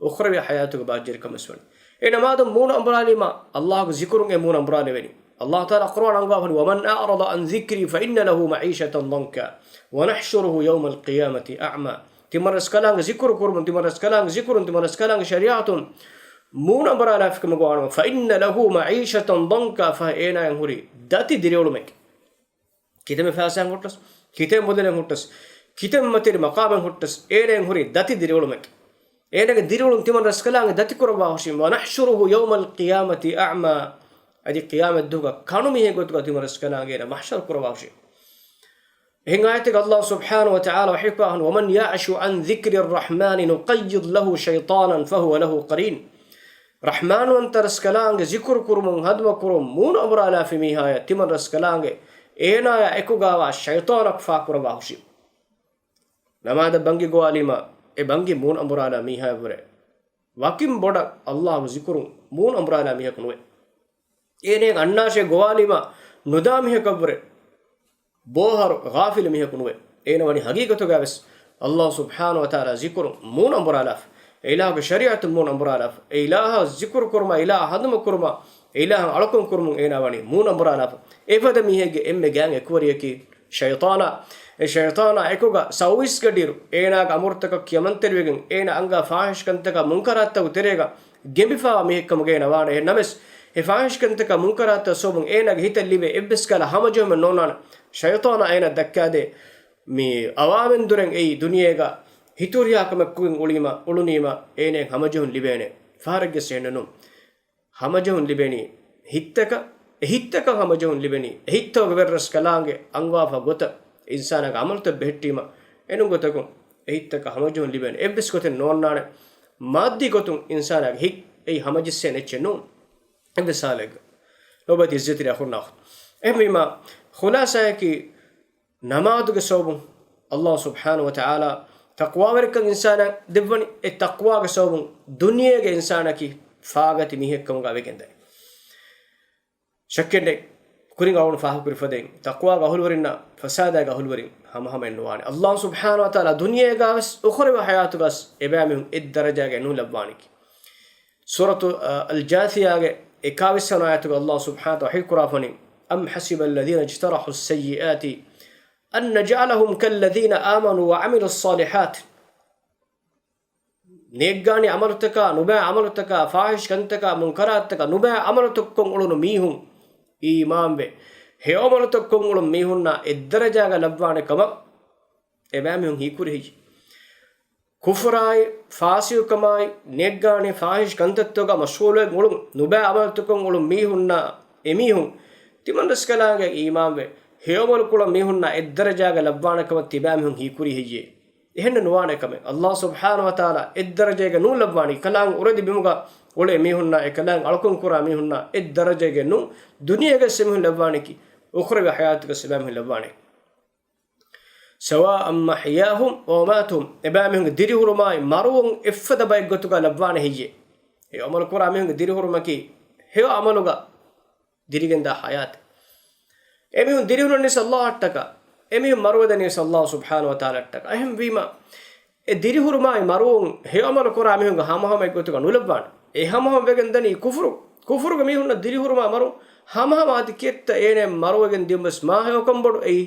އުޚްރަވީ ޙަޔާތުގެ ބާއްޖަވެރިކަން ވެސްވަނީ. އެ ނަމާދު މޫނު އަނބުރާލީމަ، އައްލާހުގެ ޒިކުރުން އެ މޫނު އަނބުރާލެވެނީ. އައްލާހު ތަޢާލާ ޤުރުއާން އަންގާފަނި، ومن أعرض عن ذكري فإن له معيشة ضنكا ونحشره يوم القيامة أعمى. ތިމަން ރަސްކަލާނގެ ޒިކުރު ކުރުމުން، ތިމަން ރަސްކަލާނގެ ޒިކުރުން، ތިމަން ރަސްކަލާނގެ ޝަރީޢަތުން މޫނު އަނބުރާލާފިކަމަށް ގޮވާނަމަ، فإن له معيشة ضنكا، ފަހެ އޭނާއަށް ހުރީ ދަތި ދިރިއުޅުމެކޭ. ކިތަންމެ ފައިސާއެއް ހުއްޓަސް، ކިތަންމެ މުދަލެއް ހުއްޓަސް، ކިތަންމެ މަތިވެރި މަޤާމެއް ހުއްޓަސް، އޭނާއަށް ހުރީ ދަތި ދިރިއުޅުމެކޭ. އޭނާގެ ދިރިއުޅުން ތިމަން ރަސްކަލާނގެ ދަތި ކުރައްވާ ހުށީމަ، ونحشره يوم القيامة أعمى. އަދި ޤިޔާމަތް ދުވަހުގަ ކަނު މީހެއް ގޮތުގަ ތިމަން ރަސްކަލާނގެ އޭނާ މަޙްޝަރު ކުރައްވާ ހުށީމަ. އެހެން އާޔަތެއްގަ އައްލާހު ސުބްޙާނަހު ވަތަޢާލާ ވަޙީކުރާ، ومن يعش عن ذكر الرحمن نقيض له شيطانا فهو له قرين. ރަޙްމާންވަންތަ ރަސްކަލާނގެ ޒިކުރު ކުރުމުން ހަނދުމަ ކުރުން މޫނު އަނބުރާލާފި މީހާޔަށް ތިމަން ރަސްކަލާނގެ އޭނާޔާ އެކުގާވާ ޝައިޠާނަކު ފާކުރައްވާ ހުށީ. ނަމާދަށް ބަންގި ގޮވާލީމަ، އެ ބަންގި މޫނު އަނބުރާލާ މީހާޔަށްވުރެ ވަކިން ބޮޑަށް އައްލާހު ޒިކުރުން މޫނު އަނބުރާލާ މީހަކު ނުވޭ. އޭނައަށް އަންނާށޭ ގޮވާލީމަ ނުދާ މީހަކަށްވުރެ ބޯހަރު ޣާފިލު މީހަކު ނުވޭ. އޭނަ ވަނީ ހަގީގަތުގަވެސް އައްލާހު ސުބްޙާނަހު ވަތަޢާލާ ޒިކުރުން މޫނު އަނބުރާލާފަ، އެ އިލާހުގެ ޝަރީޢަތުން މޫނު އަނބުރާލާފަ، އެ އިލާހަށް ޒިކުރު ކުރުމާ، އިލާހަށް ހަނދުމަ ކުރުމާ، އެ އިލާހަށް އަޅުކަން ކުރުމުން އޭނާ ވަނީ މޫނު އަނބުރާލާފަ. އެފަދަ މީހެއްގެ އެންމެ ގާތް އެކުވެރިޔަކީ ޝައިޠާނާ. އެ ޝައިޠާނާ އެކުގަ ސައުވީސް ގަޑިއިރު އޭނާގެ އަމުރުތަކަށް ކިޔަމަންތެރިވެގެން، އޭނާ އަންގާ ފާޙިޝް ކަންތަކާ މުންކަރާތްތަކުގެ ތެރޭގަ ގެނބިފާވާ މީހެއްކަމުގައި ނަވާނެ. އެހެން ނަމަވެސް، އެ ފާޙިޝް ކަންތަކާ މުންކަރާތްތައް ސަބަބުން އޭނާގެ ހިތަށް ލިބޭ އެއްވެސް ކަހަލަ ހަމަޖެހުމެއް ނޯންނާނެ. ޝައިޠާނާ އޭނާ ދައްކާދޭ މި އަވާމެން ދުރެއް އެއީ ދުނިޔޭގަ ހިތުރިހާ ކަމެއް ކުރިން އުޅީމަ، އުޅުނީމަ އޭނައަށް ހަމަޖެހުން ލިބޭނެ. ފަހަރެއްގެސް އެހެންނު. ހަމަޖެހުން ލިބެނީ ހިތްތަކަށް، އެ ހިތްތަކަށް ހަމަޖެހުން ލިބެނީ އެ ހިތްތަކުގެ ވެރިރަސްކަލާނގެ އަންގާފަ ގޮތަށް އިންސާނާގެ އަމަލުތައް ބެހެއްޓީމަ، އެނޫން ގޮތަކުން އެ ހިތްތަކަށް ހަމަޖެހުން ލިބޭނެ އެއްވެސް ގޮތެއް ނޯންނާނެ. މާއްދީ ގޮތުން އިންސާނާގެ ހިތް އެއީ ހަމަޖެއްސޭނެ އެއްޗެއް ނޫން. އެއްވެސް ހާލެއްގަ. ލޯބިވެތި އިއްޒަތްތެރި އަޚުންނާ އުޚްތުން. އެހެންވީމަ، ޚުލާޞާއަކީ ނަމާދުގެ ސަބަބުން އައްލާހު ސުބްޙާނަހު ވަތަޢާލާ ތަޤްވާވެރިކަން އިންސާނާ ދެއްވަނީ. އެ ތަޤްވާގެ ސަބަބުން ދުނިޔޭގެ އިންސާނަކީ ފާގަތި މީހެއްކަމުގަ ވެގެންދަނީ. ޝައްކެއްނެތް، ކުރިން އަޅުގަނޑު ފާހަގަކުރި ފަދައިން، ތަޤްވާގެ އަހުލުވެރިންނާ ފަސާދާގެ އަހުލުވެރިން ހަމަހަމައެއް ނުވާނެ. އައްލާހު ސުބްޙާނަހު ވަތަޢާލާ ދުނިޔޭގަވެސް އުޚްރަވީ ޙަޔާތުގަސް އެބައިމީހުން އެއްދަރަޖާގައެއް ނޫން ލައްވާނެކީ. ސޫރަތު، އަ، އަލްޖާޘިޔާގެ އެކާވީސް ވަނަ އާޔަތުގަ އައްލާހު ސުބްޙާނަހު ވަތަޢާލާ ވަޙީކުރާފަނި، أم حسب الذين اجترحوا السيئات أن نجعلهم كالذين آمنوا وعملوا الصالحات. ނޭއްގާނެ އަމަލުތަކާ، ނުބައި އަމަލުތަކާ، ފާޙިޝް ކަންތަކާ، މުންކަރާތްތަކާ، ނުބައި އަމަލުތައް ކޮށް އުޅުނު މީހުން އީމާންވެ، ހެޔޮ އަމަލުތައް ކޮށް އުޅުނު މީހުންނާ އެއްދަރަޖާގަ ލައްވާނެ ކަމަށް އެބައިމީހުން ހީކުރި ހެއްޔެވެ؟ ކުފުރާއި، ފާސިޤުކަމާއި، ނޭއްގާނެ ފާޙިޝް ކަންތައްތަކުގަ މަޝްޣޫލުވެ އުޅުނު، ނުބައި އަމަލުތައް ކޮށް އުޅުނު މީހުންނާ، އެމީހުން ތިމަން ރަސްކަލާނގެ އީމާންވެ، ހެޔޮ އަމަލު ކުޅަން މީހުންނާ އެއްދަރަޖާގަ ލައްވާނެ ކަމަށް ތިބާމީހުން ހީކުރީ ހެއްޔެވެ؟ އެހެންނެއް ނުވާނެ ކަމެއް. އައްލާހު ސުބްޙާނަހު ވަތަޢާލާ އެއްދަރަޖައިގަ ނޫން ލައްވާނީ. ކަލާނގެ އުރެދި ބިމުގަ އުޅޭ މީހުންނާ، އެކަލާނގެ އަޅުކަން ކުރާ މީހުންނާ އެއްދަރަޖައިގަ ނޫން. ދުނިޔޭގަސް އެމީހުން ލައްވާނެކީ، އުޚްރަވީ ޙަޔާތުގަސް އެބައިމީހުން ލައްވާނެ. سواء محياهم ومماتهم، އެބައިމީހުންގެ ދިރިހުރުމާއި މަރުވުން އެއްފަދަ ބައެއް ގޮތުގަ ލައްވާނެ ހެއްޔެވެ؟ އެ އަމަލު ކުރާ މީހުންގެ ދިރިހުރުމަކީ ހެޔޮ އަމަލުގަ ދިރިގެންދާ ޙަޔާތެއް. އެމީހުން ދިރިހުރަނީސް އައްލާހަށްޓަކާ، އެމީހުން މަރުވެދެނީސް އައްލާހު ސުބްޙާނަހު ވަތަޢާލާއަށްޓަކާ. އެހެންވީމަ، އެ ދިރިހުރުމާއި މަރުވުން ހެޔޮ އަމަލު ކުރާ މީހުންގެ ހަމަހަމަ އެއްގޮތުގަ ނުލައްވާނެ. އެ ހަމަހަމަ ވެގެން ދަނީ ކުފުރު. ކުފުރުގެ މީހުންނަށް ދިރިހުރުމާ މަރުވުން ހަމަހަމަ އަދި ކިއެއްތަ އޭނަ މަރުވެގެން ދިޔުންވެސް މާ ހެޔޮކަން ބޮޑު އެއީ،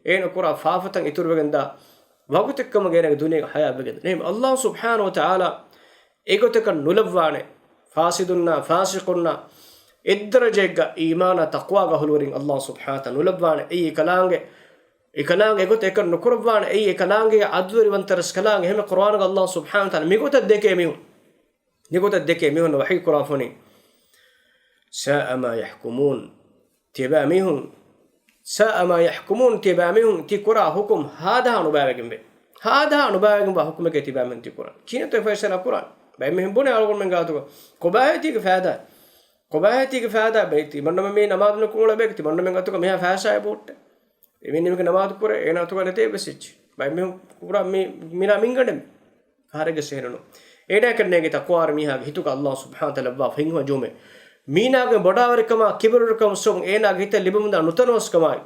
އޭނަ ކުރާ ފާފަތައް އިތުރުވެގެންދާ ވަގުތެއްކަމުގަ އޭނަގެ ދުނިޔޭގެ ޙަޔާތް ވެގެންދަނީ. އެހެން އައްލާހު ސުބްޙާނަހު ވަތަޢާލާ އެގޮތަކަށް ނުލައްވާނެ. ފާސިދުންނާ، ފާސިޤުންނާ، އެއްދަރަޖައެއްގަ އީމާނާ ތަޤްވާގަ އަހުލުވެރިން އައްލާހު ސުބްޙާނަހު ވަތަޢާލާ ނުލައްވާނެ. އެއީ އެކަލާނގެ، އެކަލާނގެ އެގޮތަށް އެކަން ނުކުރައްވާނެ. އެއީ އެކަލާނގެ ޢަދުލުވެރިވަންތަ ރަސްކަލާނގެ. އެހެންމެ ޤުރުއާނުގަ އައްލާހު ސުބްޙާނަހު ވަތަޢާލާ މިގޮތަށް ދެކޭ މީހުން، މިގޮތަށް ދެކޭ މީހުން ވަޙީ ކުރާފަނީ. ساء ما يحكمون. ތިޔަބައިމީހުން، ساء ما يحكمون، ތިޔަބައިމީހުން ތި ކުރާ ޙުކުމް ހާދަހާ ނުބައިވެގެންވޭ. ހާދަހާ ނުބައިވެގެންވާ ޙުކުމެކޭ ތިބައިމީހުން ތި ކުރާ. ކިހިނެއްތޯ އެ ފައިސަލާ ކުރާނީ؟ ބައެއް މީހުން ބުނޭ އަޅުގަނޑުމެން ގާތުގަ، ކޮބާހޭ ތީގެ ފައިދާ؟ ކޮބާހޭ ތީގެ ފައިދާ؟ ބައި ތިމަންނަމެން މީ ނަމާދު ނުކުރުމުޅަ ބޭކަށް ތިމަންނަމެން އަތުގަ މިހާ ފައިސާއެއް ބޯއްޓެ. އެމީހުން ނަމާދު ކުރޭ، އޭނާ އަތުގަ ނެތޭ އެއްވެސް އެއްޗެއް. ބައެއް މީހުން ކުރާ މި، މިރާ މިންގަނޑެއް. ފަހަރެއްގެ ސޭނުނު. އޭނާއަކަށް ނޭނގި ތަޤްވާވެރި މީހާގެ ހިތުގަ އައްލާހު ސުބްޙާނަހު ވަތަޢާލާ ލައްވާފަ ހިތްހަމަޖެހުމެއް. މީނާގެ ބޮޑާވެރިކަމާ، ކިބުރުވެރިކަމަށް ސަބަބުން އޭނާގެ ހިތަށް ލިބެމުންދާ ނުތަނަވަސްކަމާއި،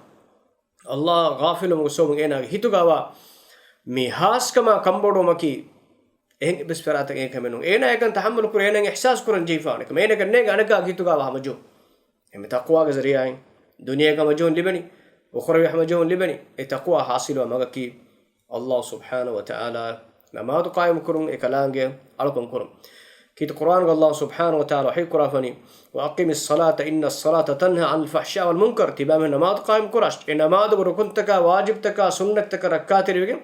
އައްލާހު ޣާފިލުވުމުގެ ސަބަބުން އޭނާގެ ހިތުގަވާ މި ހާސްކަމާ ކަންބޮޑުވުމަކީ، އެހެން އެއްވެސް ފަރާތަކެއް އެކަމެއް ނޫން. އޭނާ އެކަން ތަޙައްމަލު ކުރި، އޭނާ އިޙްސާސް ކުރަން ޖެހިފާނެ ކަމެއް. އޭނާގެ ނޭނގި އަނެކާގެ ހިތުގަވާ ހަމަޖެހުން. އެންމެ ތަޤްވާގެ ޒަރީޢާއިން ދުނިޔޭގެ ހަމަޖެހުން ލިބެނީ، އުޚްރަވީ ހަމަޖެހުން ލިބެނީ. އެ ތަޤްވާ ޙާޞިލުވާ މަގަކީ، އައްލާހު ސުބްޙާނަހު ވަތަޢާލާ ނަމާދު ޤާއިމު ކުރުން، އެކަލާނގެ އަޅުކަން ކުރުން. ކީރިތި ޤުރުއާނުގަ އައްލާހު ސުބްޙާނަހު ވަތަޢާލާ ވަޙީ ކުރާފަނީ، وَأَقِمِ الصَّلَاةَ إِنَّ الصَّلَاةَ تَنْهَى عَنِ الْفَحْشَاءِ وَالْمُنْكَرِ. ތިބާމީހުން ނަމާދު ޤާއިމު ކުރާށޭ. އެ ނަމާދުގެ ރުކުންތަކާ، ވާޖިބްތަކާ، ސުންނަތްތަކަށް ރައްކާތެރިވެގެން،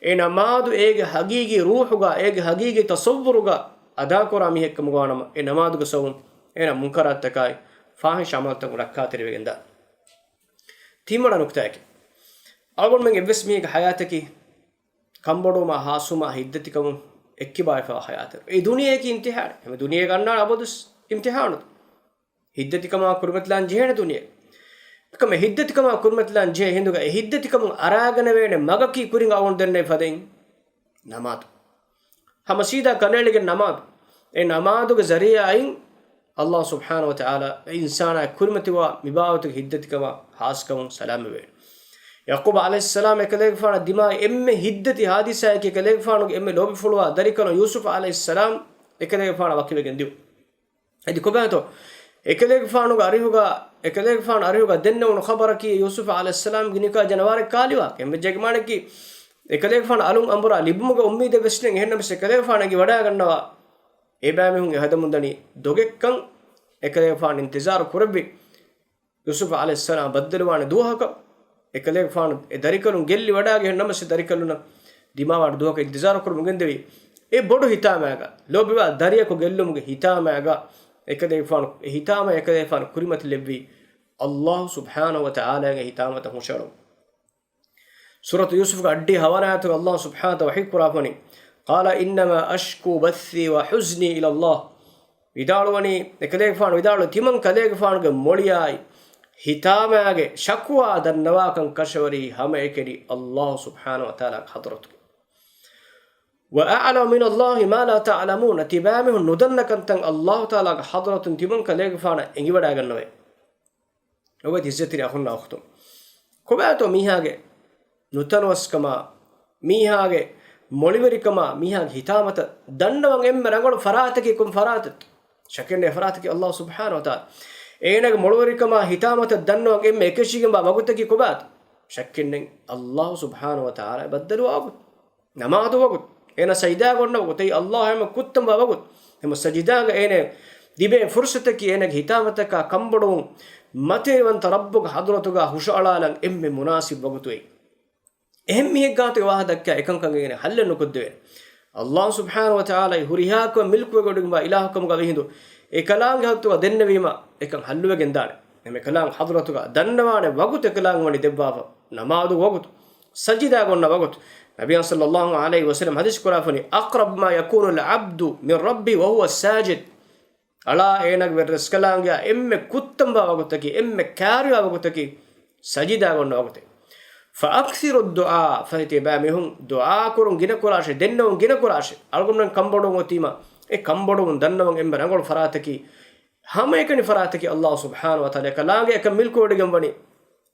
އެ ނަމާދު އޭގެ ޙަޤީޤީ ރޫޙުގަ، އޭގެ ޙަޤީޤީ ތަޞައްވުރުގަ އަދާކުރާ މީހެއްކަމުގަ ވާނަމަ، އެ ނަމާދުގެ ސަބަބުން އޭނާ މުންކަރާތްތަކާއި، ފާޙިޝް ޢަމަލުތަކުން ރައްކާތެރިވެގެންދާނެ. ތިންވަނަ ނުކުތާއަކީ، އަޅުގަނޑުމެން އެއްވެސް މީހެއްގެ ޙަޔާތަކީ ކަންބޮޑުވުމާ، ހާސްވުމާ، ހިތްދަތިކަމުން އެއްކިބާވެފައިވާ ޙަޔާތެއް. އެ ދުނިޔެއަކީ އިމްތިޙާނެއް. ހަމަ ދުނިޔޭގަ އަންނާނެ އަބަދުވެސް އިމްތިޙާނު. ހިތްދަތިކަމާ ކުރިމަތިލާން ޖެހޭނެ ދުނިޔެ. އެކަމަ ހިތްދަތިކަމާ ކުރިމަތިލާން ޖެހޭ ހިނދުގަ އެ ހިތްދަތިކަމުން އަރާގަނެވޭނެ މަގަކީ ކުރިން އަޅުގަނޑު ދެންނެވި ފަދައިން ނަމާދު. ހަމަ ސީދާ ކަނޑައެޅިގެން ނަމާދު. އެ ނަމާދުގެ ޒަރީޢާއިން އައްލާހު ސުބްޙާނަހު ވަތަޢާލާ އެ އިންސާނާ ކުރިމަތިވާ މި ބާވަތުގެ ހިތްދަތިކަމާ ހާސްކަމުން ސަލާމަތްވޭ. ޔަޢުޤޫބު ޢަލައިހިއްސަލާމް އެކަލޭގެފާނަށް ދިމާވި އެންމެ ހިތްދަތި ޙާދިސާއަކީ އެކަލޭގެފާނުގެ އެންމެ ލޯބިފުޅުވާ ދަރިކަލުން ޔޫސުފް ޢަލައިހިއްސަލާމް އެކަލޭގެފާނަށް ވަކިވެގެން ދިޔުން. އަދި ކޮބާތޯ؟ އެކަލޭގެފާނުގެ އަރިހުގަ، އެކަލޭގެފާނު އަރިހުގަ ދެންނެވުނު ޚަބަރަކީ ޔޫސުފް ޢަލައިހިއްސަލާމްގެ ނިކާ ޖަނަވާރެއް ކާލިވާ. އެންމެ ޖެގިމާނަކީ އެކަލޭގެފާނު އަލުން އަނބުރާ ލިބުމުގެ އުއްމީދެއް ވެސް ނެތް. އެހެންނަމަސް އެކަލޭގެފާނަކީ ވަޑާގަންނަވާ. އެބައިމީހުން އެ ހަދަމުންދަނީ ދޮގެއްކަން އެކަލޭގެފާނު އިންތިޒާރު ކުރެއްވި. ޔޫސުފް ޢަލައިހިއްސަލާމް ބައްދަލުވާނެ ދުވަހަކަށް އެކަލޭގެފާނު އެ ދަރިކަލުން ގެއްލި ވަޑާގެ ނަމަސް ދަރިކަލުންނަށް ދިމާވާނެ ދުވަހަކަށް އިންތިޒާރު ކުރަމުން ގެންދެވި. އެ ބޮޑު ހިތާމައިގަ، ލޯބިވާ ދަރިޔަކު ގެއްލުމުގެ ހިތާމައިގަ އެކަލޭގެފާނު، އެ ހިތާމަ އެކަލޭގެފާނު ކުރިމަތިލެއްވީ އައްލާހު ސުބްޙާނަހު ވަތަޢާލާގެ ހިތާމަތައް ހުށައަޅަމުން. ސޫރަތު ޔޫސުފްގެ އައްޑިހަ ހަވަނަ އާޔަތުގަ އައްލާހު ސުބްޙާނަހު ވަތަޢާލާ ވަޙީ ކުރާފަނީ، قَالَ إِنَّمَا أَشْكُو بَثِّي وَحُزْنِي إِلَى اللَّهِ. ވިދާޅުވަނީ، އެކަލޭގެފާނު ވިދާޅުވި، ތިމަން ކަލޭގެފާނުގެ މޮޅިއާއި ހިތާމައިގެ ޝަކުވާ ދަންނަވާކަން ކަށަވަރީ ހަމައެކަނި އައްލާހު ސުބްޙާނަހު ވަތަޢާލާގެ ޙަޟްރަތުގަ. وَأَعْلَمُ مِنَ اللَّهِ مَا لَا تَعْلَمُونَ. ތިބާމީހުން ނުދަންނަ ކަންތައް އައްލާހު ތަޢާލާގެ ޙަޟްރަތުން ތިމަން ކަލޭގެފާނަށް އެނގިވަޑައިގަންނަވައި. އޮވެ ތިއްސަތިރި އަޚުންނާ އުޚްތުން. ކޮބާތޯ މީހާގެ ނުތަނަވަސްކަމާ، މީހާގެ މޮޅިވެރިކަމާ، މީހާގެ ހިތާމަތައް ދަންނަވަން އެންމެ ރަނގަޅު ފަރާތަކީ ކޮން ފަރާތެއް؟ ޝައްކެއް ނެތް ފަރާތަކީ އައްލާހު ސުބްޙާނަހު ވަތަޢާލާ. އޭނާގެ މޮޅުވެރިކަމާ ހިތާމަތައް ދަންނަވަން އެންމެ އެކަށީގެންވާ ވަގުތަކީ ކޮބާތޯ؟ ޝައްކެއް ނެތް އައްލާހު ސުބްޙާނަހު ވަތަޢާލާ ބައްދަލުވާ ވަގުތު. ނަމާދު ވަގުތު، އޭނާ ސަޖިދާގަ އޮންނަ ވަގުތު، އެއީ އައްލާހު ހަމަ ކުއްތަންވާ ވަގުތު. ހަމަ ސަޖިދާގަ އޭނާ ލިބޭ ފުރުޞަތަކީ އޭނާގެ ހިތާމަތަކާ ކަންބޮޑުވުން މަތިވެރިވަންތަ ރައްބުގެ ޙަޟްރަތުގަ ހުށައަޅާލަން އެންމެ މުނާސިބު ވަގުތު އެއީ. އެހެން މީހެއްގާތު އެ ވާހަކަ ދައްކާ އެކަންކަން އެނގޭނެ ޙައްލެއް ނުކޮށްދެވޭނެ. އައްލާހު ސުބްޙާނަހު ވަތަޢާލާ ހުރިހާ ކަމެއް މިލްކުވެގަތުގަ އިލާހުކަމުގަ ވިހިނދު އެކަލާނގެ ޙަޟްރަތުގަ ދެންނެވީމަ އެކަން ޙައްލުވެގެންދާނެ. އެކަލާނގެ ޙަޟްރަތުގަ ދަންނަވާނެ ވަގުތު އެކަލާނގެ ވަނީ ދެއްވާފަ. ނަމާދު ވަގުތު، ސަޖިދާގަ އޮންނަ ވަގުތު. ނަބިއްޔާ ޞައްލައްލާހު ޢަލައިހި ވަސައްލަމް ޙަދީޘް ކުރާފަނީ، أَقْرَبُ مَا يَكُونُ الْعَبْدُ مِنْ رَبِّهِ وَهُوَ سَاجِدٌ. އަޅާ އޭނާގެ ވެރިރަސްކަލާނގެއާ އެންމެ ކުއްތަންވާ ވަގުތަކީ، އެންމެ ކާރިވާ ވަގުތަކީ ސަޖިދާގަ އޮންނަ ވަގުތެއް. فَأَكْثِرُوا الدُّعَاءَ، ފަހެ ތިބާމީހުން ދުޢާ ކުރުން ގިނަ ކުރާށޭ، ދެންނެވުން ގިނަ ކުރާށޭ. އަޅުގަނޑުމެން ކަންބޮޑުވުން އޮތީމަ، އެ ކަންބޮޑުވުން ދަންނަވަން އެންމެ ރަނގަޅު ފަރާތަކީ، ހަމައެކަނި ފަރާތަކީ އައްލާހު ސުބްޙާނަހު ވަތަޢާލާ އެކަލާނގެ އެކަން މިލްކުވެވޮޑިގެން ވަނީ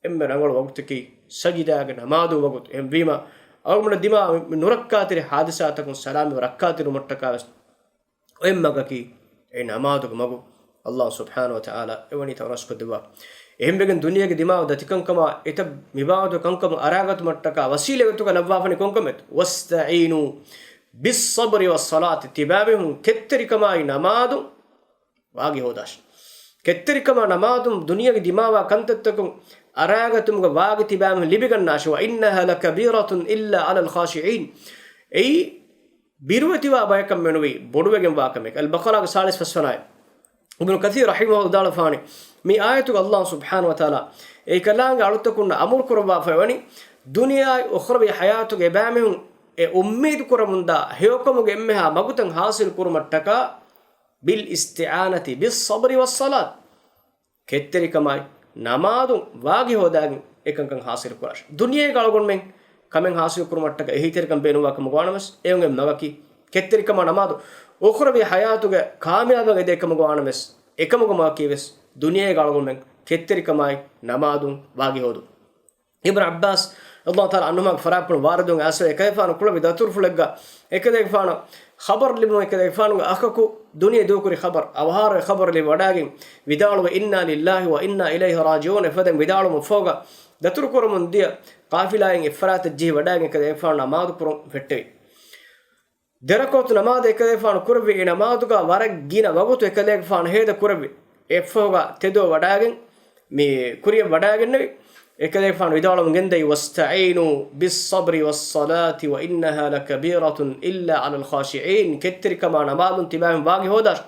އެންމެ ރަނގަޅު ވަގުތަކީ ސަޖިދާގެ ނަމާދު ވަގުތު. އެހެންވީމަ، އަޅުގަނޑު ދިމާވި ނުރައްކާތެރި ޙާދިސާތަކުން ސަލާމަތްވެ ރައްކާތެރިވުމަށްޓަކާ ވެސް އޮތް މަގަކީ އެ ނަމާދުގެ މަގު. އައްލާހު ސުބްޙާނަހު ވަތަޢާލާ އެވަނީ ތަވަރަސްކޮށްދެއްވާ. އެހެންވެގެން ދުނިޔޭގެ ދިމާވި ދަތިކަންކަމާ އެތައް މިބާވަތު ކަންކަމުން އަރާގަތުމަށްޓަކާ ވަސީލަތް އެގޮތުގަ ލައްވާފަނީ ކޮންކަމެއް؟ وَاسْتَعِينُوا بِالصَّبْرِ وَالصَّلَاةِ. ތިބާމީހުން ކެތްތެރިކަމާއި ނަމާދު ވާގި ހޯދާށި. ކެތްތެރިކަމާ ނަމާދުން ދުނިޔޭގެ ދިމާވާ ކަންތައްތަކުން އަރާގަތުމުގަ ވާގި ތިބާމެން ލިބިގަންނާށެވެ. وإنها لكبيرة إلا على الخاشعين. އެއީ ބިރުވެތިވާ ބަޔަކަށް މެނުވީ ބޮޑުވެގެންވާ ކަމެއް. އަލްބަޤަރާގެ ސާޅީސް ފަސްވަނަ އާޔަތް. އިބްނު ކަޘީރު ރަޙިމަހުﷲ ވިދާޅުވާފާނެ، މި އާޔަތުގަ ﷲ ސުބްޙާނަހޫ ވަތަޢާލާ އެކަލާނގެ އަޅުތަކުންނަށް އަމުރު ކުރައްވާފައިވަނީ، ދުނިޔެއާއި އުޚްރަވީ ޙަޔާތުގެ އެބައިމީހުން އެ އުއްމީދު ކުރަމުންދާ ހެޔޮކަމުގެ އެންމެހާ މަގުތައް ޙާޞިލް ކުރުމަށްޓަކާ، بالاستعانة بالصبر والصلاة. ކެތްތެރިކަމާއި ނަމާދުން ވާގި ހޯދާގެން އެކަންކަން ޙާޞިލު ކުރާށި. ދުނިޔޭގަ އަޅުގަނޑުމެން ކަމެއް ޙާޞިލު ކުރުމަށްޓަކައި އެހީތެރިކަން ބޭނުންވާ ކަމަށް ވާނަމަސް، އެއުނގެ މަގަކީ ކެތްތެރިކަމާ ނަމާދު އުޚްރަވީ ޙަޔާތުގެ ކާމިޔާބަށް އެދޭ ކަމަށް ވާނަމަސް، އެކަމުގެ މަގަކީ ވެސް ދުނިޔޭގަ އަޅުގަނޑުމެން ކެތްތެރިކަމާއި ނަމާދުން ވާގި ހޯދުން. އިބްނު ޢައްބާސް ރަޟިޔަﷲ ތަޢާލާ ޢަންހުމާގެ ފަރާތްޕުޅުން ވާރިދުވުން އައިސް އެކަލޭގެފާނު ކުޅެވި ދަތުރުފުޅެއްގަ އެކަލޭގެފާނު ޚަބަރު ލިބުނު އެކަލޭގެފާނުގެ އަޚަކު ދުނިޔެ ދޫކުރި ޚަބަރު، އަވަހާރަވެ ޚަބަރު ލިބި ވަޑާގެން ވިދާޅުވެ، إنا لله وإنا إليه راجعون އެފަދައިން ވިދާޅުވުމަށްފަހުގަ ދަތުރުކުރަމުން ދިޔަ ޤާފިލާއިން އެއްފަރާތަށް ޖެހި ވަޑާގެން އެކަލޭގެފާނު ނަމާދު ކުރުން ފެއްޓެވި. ދެރަކުޢަތު ނަމާދު އެކަލޭގެފާނު ކުރެއްވި. އެ ނަމާދުގަ ވަރަށް ގިނަ ވަގުތު އެކަލޭގެފާނު ހޭދަ ކުރެއްވި. އެއަށްފަހުގަ ތެދު ވަޑާގެން މި ކުރިޔަށް ވަޑާގެންނެވި. އެކަލޭގެފާނު ވިދާޅުވަމުން ގެންދައީ، واستعينوا بالصبر والصلاة وإنها لكبيرة إلا على الخاشعين. ކެތްތެރިކަމާ ނަމާދުން ތިބާމެން ވާގި ހޯދާށި.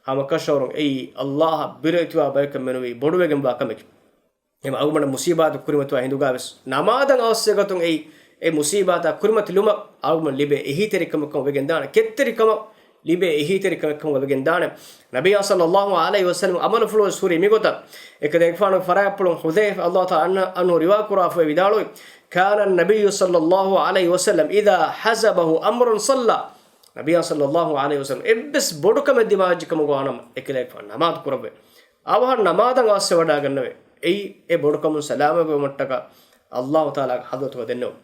ހަމަކަށަވަރުން އެއީ ﷲ އަށް ބިރުވެތިވާ ބަޔަކަށް މެނުވީ ބޮޑުވެގެންވާ ކަމެކެވެ. އެމަ އަޅުގަނޑަށް މުޞީބާތަކު ކުރިމަތިވާ ހިނދުގަވެސް ނަމާދަށް އަވަސްވެގަތުން އެއީ، އެ މުޞީބާތާ ކުރިމަތިލުމަށް އަޅުގަނޑަށް ލިބޭ އެހީތެރިކަމަކަށް ވެގެންދާނެ. ކެތްތެރިކަމަށް ލިބޭ އެހީތެރިކަމެއްކަމަށް ވެގެންދާނެ. ނަބިއްޔާ ޞައްލައްލާހު ޢަލައިހި ވަސައްލަމަ ޢަމަލުފުޅުވެސް ހުރީ މިގޮތަށް. އެކަލޭގެފާނުގެ ފަރާތްޕުޅުން ޙުޛައިފަ ރަޟިޔަﷲ ތަޢާލާ ޢަންހު ރިވާ ކުރާފައި ވިދާޅުވި، كان النبي صلى الله عليه وسلم إذا حزبه أمر صلى. ނަބިއްޔާ ޞައްލައްލާހު ޢަލައިހި ވަސައްލަމަ އެއްވެސް ބޮޑު ކަމެއް ދިމާވެއްޖެ ކަމަށް ވާނަމަ އެކަލޭގެފާނު ނަމާދު ކުރައްވައި. އަވަހަށް ނަމާދަށް އަވަސްވެވަޑާގަންނެވެ. އެއީ އެ ބޮޑުކަމުން ސަލާމަތްވުމަށްޓަކާ ﷲ ތަޢާލާގެ ޙަޟްރަތުގަ ދެންނެވުން.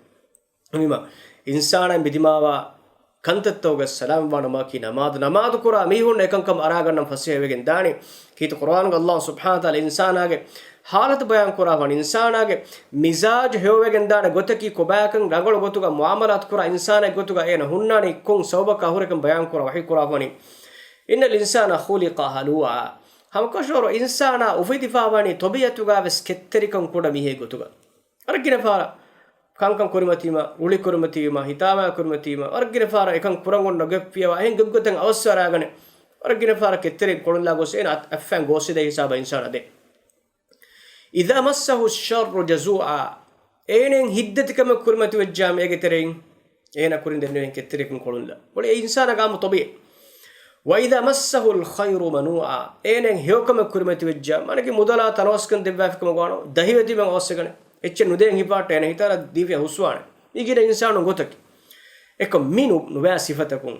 އެހެންވީމަ، އިންސާނާ މި ދިމާވާ ކަންތައްތަކުގެ ސަލާމަތްވާނަމަކީ ނަމާދު، ނަމާދު ކުރާ މީހުން އެކަންކަމަށް އަރާގަންނަން ފަސޭހަވެގެން ދާނީ. ކީރިތި ޤުރުއާނުގަ ﷲ ސުބްޙާނަހޫ ވަތަޢާލާ އިންސާނާގެ ޙާލަތު ބަޔާން ކުރާފަން، އިންސާނާގެ މިޒާޖު ހެޔޮވެގެން ދާނެ ގޮތަކީ ކޮބާކަން، ރަނގަޅު ގޮތުގަ މުޢާމަލާތު ކުރާ އިންސާނެއް ގޮތުގަ އޭނަ ހުންނާނީ ކޮން ސަބަބަކާ ހުރެކަން ބަޔާން ކުރާ ވަޙީ ކުރާފަނީ. إن الإنسان خلق هلوعا. ހަމަކަށަވަރު އިންސާނާ އުފެދިފާވަނީ ޠަބީޢަތުގަވެސް ކެތްތެރިކަން ކުޑަ މީހެއް ގޮތުގަ. ވަރަށް ގިނަ ފަހަރަށް ކަންކަން ކުރިމަތިވީމަ، ރުޅި ކުރިމަތިވީމަ، ހިތާމަ ކުރިމަތިވީމަ، ވަރަށް ގިނަ ފަހަރަށް އެކަން ކުރަން އޮންނަ ގޮތް ފިޔަވާ، އެހެން ގޮތްގޮތަށް އަވަސްވެ އަރާގަނެ. ވަރަށް ގިނަ ފަހަރަށް ކެތްތެރި ކޮޅުންލާ ގޮސް އޭނަ އަތް އަތްފައިން ގޯސްވެދޭ ހިސާބަށް އިންސާނާ ދޭ. إذا مسه الشر جزوعا. އޭނައަށް ހިތްދަތިކަމެއް ކުރިމަތިވެއްޖާމަ އޭގެ ތެރެއިން އޭނަ ކުރިން ދެންނެވިހެން ކެތްތެރިކަން ކޮޅުންލާ. އޮޅި އެ އިންސާނާގެ ޢާއްމު ޠަބީޢަތް. وإذا مسه الخير منوعا. އޭނައަށް ހެޔޮކަމެއް ކުރިމަތިވެއްޖާ، މާނަކީ މުދަލާ ތަނަވަސްކަން ދެއްވާފިކަމަށް ވާނަމަ، ދަހިވެތިވެމެން އަވަސްވެގަނެ. އެއްޗެއް ނުދޭން ހިފާއްޓާ އޭނަ ހިތާރަ ދީފިޔާ ހުސްވާނެ. މީ ގިނަ އިންސާނުން ގޮތަކީ. އެކަމް މި ނު-، ނުވާ ސިފަތަކުން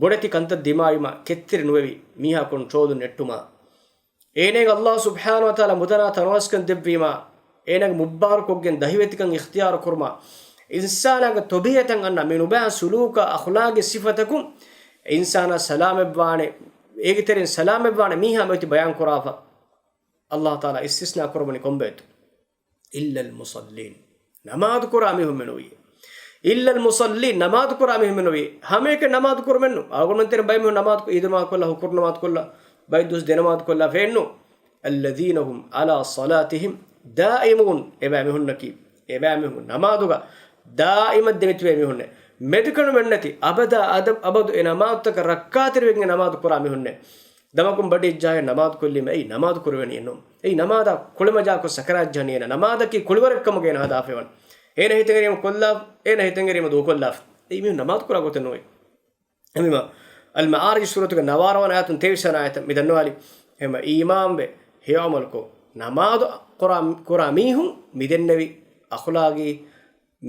ބޮޑެތި ކަންތައް ދިމާވީމަ ކެތްތެރި ނުވެވި މީހާ ކޮންޓްރޯލުން ނެއްޓުމާ، އޭނައަށް ﷲ ސުބްޙާނަހޫ ވަތަޢާލާ މުދަނާ ތަނަވަސްކަން ދެއްވީމާ، އޭނަގެ މުއްބާރުކޮށްގެން ދަހިވެތިކަން އިޚްތިޔާރު ކުރުމާ، އިންސާނާގެ ޠަބީޢަތަށް އަންނަ މި ނުބައި ސުލޫކާ އަޚްލާގީ ސިފަތަކުން އިންސާނާ ސަލާމަތްވާނެ، އޭގެ ތެރެއިން ސަލާމަތްވާނެ މީހާ މިއޮތީ ބަޔާން ކުރާފަ. ﷲ ތަޢާލާ އިސްތިސްނާ ކުރައްވަނީ ކޮންބައެއްތޯ؟ إلا المصلين. ނަމާދު ކުރާ މީހުން މެނުވީ. إلا المصلين، ނަމާދު ކުރާ މީހުން މެނުވީ. ހަމައެކަނި ނަމާދު ކުރުމެއްނު. އަޅުގަނޑުމެން ތެރެ ބައެއް މީހުން ނަމާދު، ޢީދު ނަމާދު ކޮށްލާ، ހުކުރު ނަމާދު ކޮށްލާ، ބައެއް ދުވަސް ދެ ނަމާދު ކޮށްލާ ފެއެއްނު. الذين هم على صلاتهم دائمون. އެބައިމީހުންނަކީ، އެބައިމީހުން ނަމާދުގަ ދާއިމަށް ދެމިތިބޭ މީހުންނޭ. މެދުކަނޑުމެއްނެތި، އަބަދާ އަދަ-، އަބަދު އެ ނަމާދުތަކަށް ރައްކާތެރިވެގެން ނަމާދު ކުރާ މީހުންނޭ. ދަމަކުން ބަޑިއެއްޖާހެން ނަމާދު ކޮށްލީމަ އެއީ ނަމާދު ކުރެވެނީއެއްނު. އެއީ ނަމާދާ ކުޅެމަޖާކޮށް ސަކަރާތް ޖަހަނީ އޭނަ. ނަމާދަކީ ކުޅިވަރެއްކަމުގަ އޭނަ ހަދާފައިވަނީ. އޭނަ ހިތަށްއެރީމަ ކޮށްލާ، އޭނަ ހިތަށްއެރީމަ ދޫކޮށްލާފަ. އެއީ މީހުން ނަމާދު ކުރާ ގޮތެއް ނުވޭ. އެހެންވީމަ، އަލްމަޢާރިޖު ސޫރަތުގެ ނަވާރަ ވަނަ އާޔަތުން ތޭވީސް ވަނަ އާޔަތަށް މި ދަންނަވާލީ. އެހެންވީމަ، އީމާންވެ ހެޔޮ ޢަމަލުކޮށް، ނަމާދު ކުރާ، ކުރާ މީހުން މި ދެންނެވި އަޚްލާގީ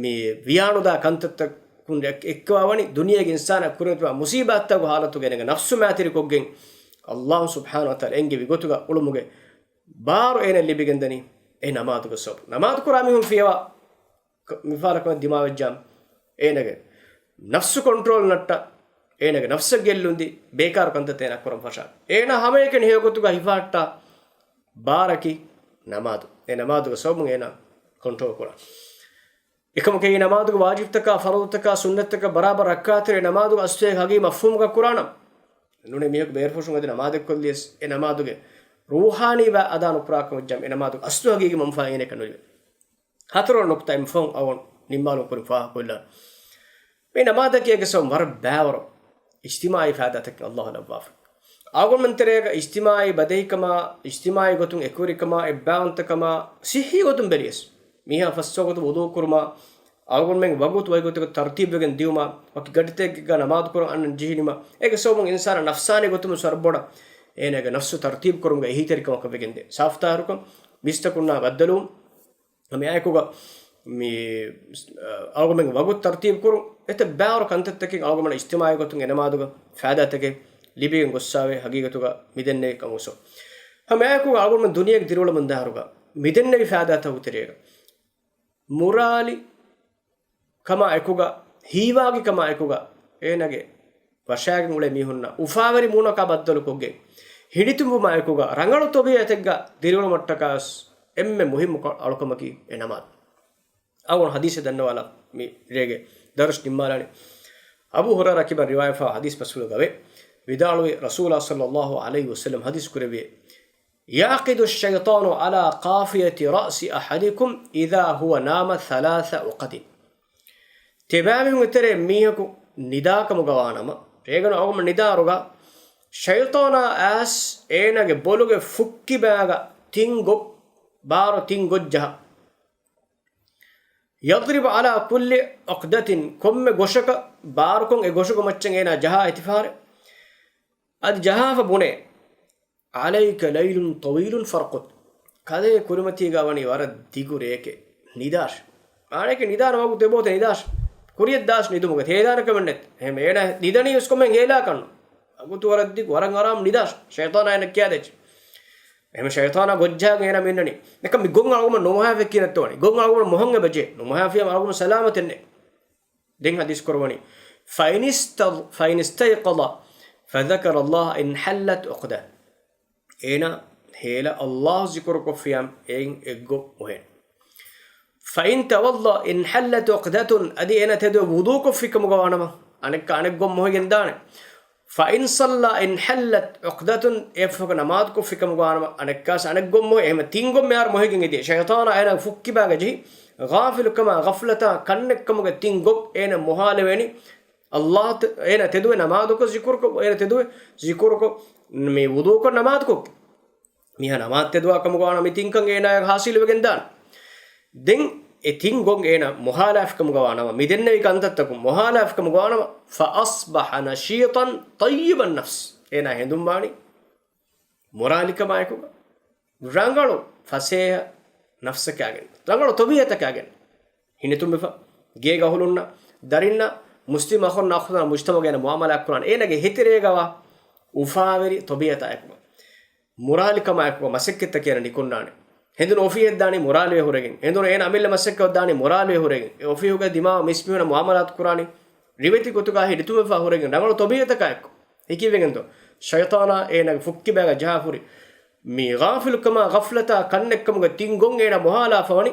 މި ވިޔާނުދާ ކަންތައްތަކުން އެއް-، އެއްކަވާވަނީ ދުނިޔޭގެ އިންސާނާ ކުރިމަތިވާ މުޞީބާތްތަކުގެ ޙާލަތުގަ އޭނަގެ ނަފްސު މައިތިރިކޮށްގެން، ﷲ ސުބްޙާނަހޫ ވަތަޢާލާ އެންގެވި ގޮތުގަ އުޅުމުގެ ބާރު އޭނަ ލިބިގެންދަނީ އެ ނަމާދުގެ ސަބަބުން. ނަމާދު ކުރާ މީހުން ފިޔަވާ ކ-، މިފަހަރަކަށް ދިމާވެއްޖާ، އޭނަގެ ނަފްސު ކޮންޓްރޯލް ނައްޓާ، އޭނަގެ ނަފްސަށް ގެއްލުންދީ، ބޭކާރު ކަންތައްތައް އޭނާ ކުރަން ފަށާ. އޭނާ ހަމައެކަނި ހެޔޮގޮތުގަ ހިފަހައްޓާ ބާރަކީ ނަމާދު. އެ ނަމާދުގެ ސަބަބުން އޭނާ ކޮންޓްރޯލް ކުރާ. އެކަމަކު އެ ނަމާދުގެ ވާޖިބްތަކާ، ފަރުޟުތަކާ، ސުންނަތްތަކާ ބަރާބަރަށް ރައްކާތެރި ނަމާދުގެ އަސްލު އެ ހަގީ މަފްހޫމުގަ ކުރާނަމަ، ނޫނީ މީހަކު ބޭރުފުށުން އެދި ނަމާދެއް ކޮށްލިޔަސް، އެ ނަމާދުގެ ރޫޙާނީވާ އަދާ ނުކުރާކަމަށް ޖަމް އެ ނަމާދުގެ އަސްލު ހަގީގީ މަންފާ އޭނައަކަށް ނުލިބޭ. ހަތަރުވަނަ ނުކުތާ އެންމެ ފަހުން އަޅުގަނޑު ނިންމާލުމަށް ކުރިން ފާހަގަކޮށްލާނެ. މި ނަމާދަކީ އޭގެ ސަބަބުން ވަރަށް ބާވަރު އިޖްތިމާޢީ ފައިދާތަކެއް އައްލާހު ލައްވާފަ. އަޅުގަނޑުމެން ތެރޭގަ އިޖްތިމާޢީ ބަދަހިކަމާ، އިޖްތިމާޢީ ގޮތުން އެކުވެރިކަމާ، އެއްބާވަންތަކަމާ، ޞިއްޙީ ގޮތުން ބެލިޔަސް، މީހާ ފަސްވަގުތު ވުޟޫ ކުރުމާ، އަޅުގަނޑުމެން ވަގުތު ވަގުތުގެ ތަރުތީބުވެގެން ދިއުމާ، ވަކި ގަޑިތަކެއްގަ ނަމާދު ކުރަން އަންނަން ޖެހިނީމާ، އޭގެ ސަބަބުން އިންސާނާ ނަފްސާނީ ގޮތުން ވެސް ވަރަށް ބޮޑަށް އޭނާގެ ނަފްސު ތަރުތީބު ކުރުމުގެ އެހީތެރިކަމަކަށް ވެގެންދޭ. ސާފުތާހިރުކޮށް، މީސްތަކުންނާ ބައްދަލުވުން، މިއާއެކުގަ މި، އަ، އަޅުގަނޑުމެން ވަގުތު ތަރުތީބު ކުރުން، އެތައް ބާރު ކަންތައްތަކެއް އަޅުގަނޑުމެން އިޖްތިމާޢީ ގޮތުން އެ ނަމާދުގަ ފައިދާތަކެއް ލިބިގެން ގޮއްސާވޭ ހަގީގަތުގަ މިދެންނެވި ކަމުސޯ. ހަމައެކުގަ އަޅުގަނޑުމެން ދުނިޔޭގެ ދިރިއުޅެމުން ދާރުގަ މިދެންނެވި ފައިދާތަކު ތެރޭގަ މުރާލި ކަމާ އެކުގަ، ހީވާގި ކަމާ އެކުގަ، އޭނާގެ ވަށާގެން އުޅޭ މީހުންނަށް އުފާވެރި މޫނަކާ ބައްދަލުކޮށްގެން، ހިނިތުންވުމާ އެކުގަ، ރަނގަޅު ތޮބީޢަތެއްގަ ދިރިއުޅުމަށްޓަކާ ވެސް އެންމެ މުހިއްމު ކޮ-، އަޅުކަމަކީ އެ ނަމާދު. އަޅުގަނޑު ޙަދީޘެއް ދަންނަވާލާ މި ރޭގެ ދަރުސް ނިންމާލާނީ. އަބޫ ހުރައިރާ ކިބައިން ރިވާޔަތްވާ ޙަދީޘް ބަސްފުޅުގަވޭ، ވިދާޅުވި ރަސޫލާ ޞައްލައްލާހު ޢަލައިހި ވަސައްލަމް ޙަދީޘް ކުރެއްވި، يعقد الشيطان على قافية رأس أحدكم إذا هو نام ثلاث عقد. ތިބާމީހުންގެ ތެރޭ މީހަކު ނިދާކަމުގަ ވާނަމަ، ރޭގަނޑު އަޅުގަނޑު ނިދާރުގަ، ޝައިޠާނާ އައިސް އޭނާގެ ބޮލުގެ ފުއްކިބާގަ ތިން ގޮށް، ބާރު ތިން ގޮށް ޖަހާ. يضرب على كل عقدة، ކޮންމެ ގޮށަކަށް ބާރުކޮށް އެ ގޮށުގެ މައްޗަށް އޭނާ ޖަހާ އެތިފަހަރެއް. އަދި ޖަހާފަ ބުނޭ، عليك ليل طويل فارقد. ކަލޭ ކުރިމަތީގަ ވަނީ ވަރަށް ދިގު ރެއެކޭ. ނިދާށޭ. އާނއެކޭ ނިދާނެ ވަގުތު އެބައޮތޭ ނިދާށޭ. ކުރިޔަށް ދާށޭ ނިދުމުގަ. ތޭދާނެ ކަމެއް ނެތް. އެހެން އޭނާ ނިދަނީ ވެސް ކޮންމެހެން ހޭލާކަށްނު. ވަގުތު ވަރަށް ދިގު، ވަރަށް އަރާމު ނިދާށޭ. ޝައިޠާނާ އޭނަ ކިޔާދޭށޭ. އެހެން ޝައިޠާނާ ގޮށްޖަހާގެން އޭނާ މި އިންނަނީ. ނަކަ މި ގޮށް އަޅުގަނޑު ނުމޮހާފަ ކިޔަން ނެތް ވަނީ. ގޮށް އަޅުގަނޑު މޮހަން އެބަޖެހޭ. ނުމޮހާފިޔާ އަޅުގަނޑު ސަލާމަތެއް ނެތް. ދެން ޙަދީޘް ކުރައްވަނީ، فإن است-، فإن استيقظ فذكر الله انحلت عقدة. އޭނާ ހޭލާ އައްލާހު ޒިކުރުކޮށްފިއްޔާ އެއިން އެއްގޮށް މޮހޭނެ. فإن توضأ انحلت عقدة، އަދި އޭނާ ތެދުވެ ވުޟޫކޮށްފި ކަމުގަ ވާނަމަ، އަނެއްކާ އަނެއްގޮށް މޮހިގެން ދާނެ. فإن صلى انحلت عقدة، އެއަށްފަހު ނަމާދުކޮށްފި ކަމުގަ ވާނަމަ، އަނެއްކާސް އަނެއްގޮށް މޮހޭ. އެހެން ތިން ގޮށް މިހާރު މޮހިގެން އެދިޔަ. ޝައިޠާނާ އޭނާގެ ފުއްކިބާގަ ޖެހި، ޣާފިލުކަމާ ޣަފްލަތާ ކަންނެއްކަމުގެ ތިން ގޮށް އޭނަ މޮހާލެވޭނީ. އައްލާހު ތެ-، އޭނަ ތެދުވެ ނަމާދުކޮށް ޒިކުރުކޮށް، އޭނަ ތެދުވެ ޒިކުރުކޮށް، މި ވުޟޫކޮށް ނަމާދުކޮށް. މީހާ ނަމާދު ތެދުވާ ކަމުގަ ވާނަމަ މި ތިންކަން އޭނާއަށް ޙާޞިލުވެގެން ދާނެ. ދެން އެ ތިން ގޮށް އޭނަ މޮހާލާފި ކަމުގަ ވާނަމަ، މި ދެންނެވި ކަންތައްތަކުން މޮހާލާފި ކަމުގަ ވާނަމަ، فأصبح نشيطا طيب النفس. އޭނާ ހެނދުން ވާނީ މުރާލިކަމާއެކު ރަނގަޅު ފަސޭހަ ނަފްސަކާގެން، ރަނގަޅު ތޮބީޢަތަކާގެން ހިނިތުންވެފަ، ގޭގަ އަހުލުންނަށް، ދަރިންނަށް، މުސްލިމް އަޚުންނަށް އަޚުތުންނަށް މުޖްތަމަޢުގަ އޭނަ މުޢާމަލާތް ކުރާނެ. އޭނަގެ ހިތެރޭގަވާ އުފާވެރި ތޮބީޢަތާއެކު، މުރާލިކަމާއެކު މަސައްކަތްތަކެއް އޭނަ ނިކުންނާނެ. ހެނދުނު އޮފީހަށް ދާނީ މުރާލިވެ ހުރެގެން. ހެނދުނު އޭނަ އަމިއްލަ މަސައްކަތް ދާނީ މުރާލިވެ ހުރެގެން. އެ އޮފީހުގަ ދިމާވާ މީސްމީހުންނާ މުޢާމަލާތު ކުރާނީ ރިވެތި ގޮތުގަ ހިނިތުންވެފަ ހުރެގެން. ރަނގަޅު ތޮބީޢަތަކާއެކު. ހިކިވެގެންދޯ؟ ޝައިޠާނާ އޭނަގެ ފުއްކިބާގަ ޖަހާފަ ހުރި މި ޣާފިލުކަމާ ޣަފްލަތާ ކަންނެއްކަމުގެ ތިން ގޮށް އޭނަ މޮހާލާފަ ވަނީ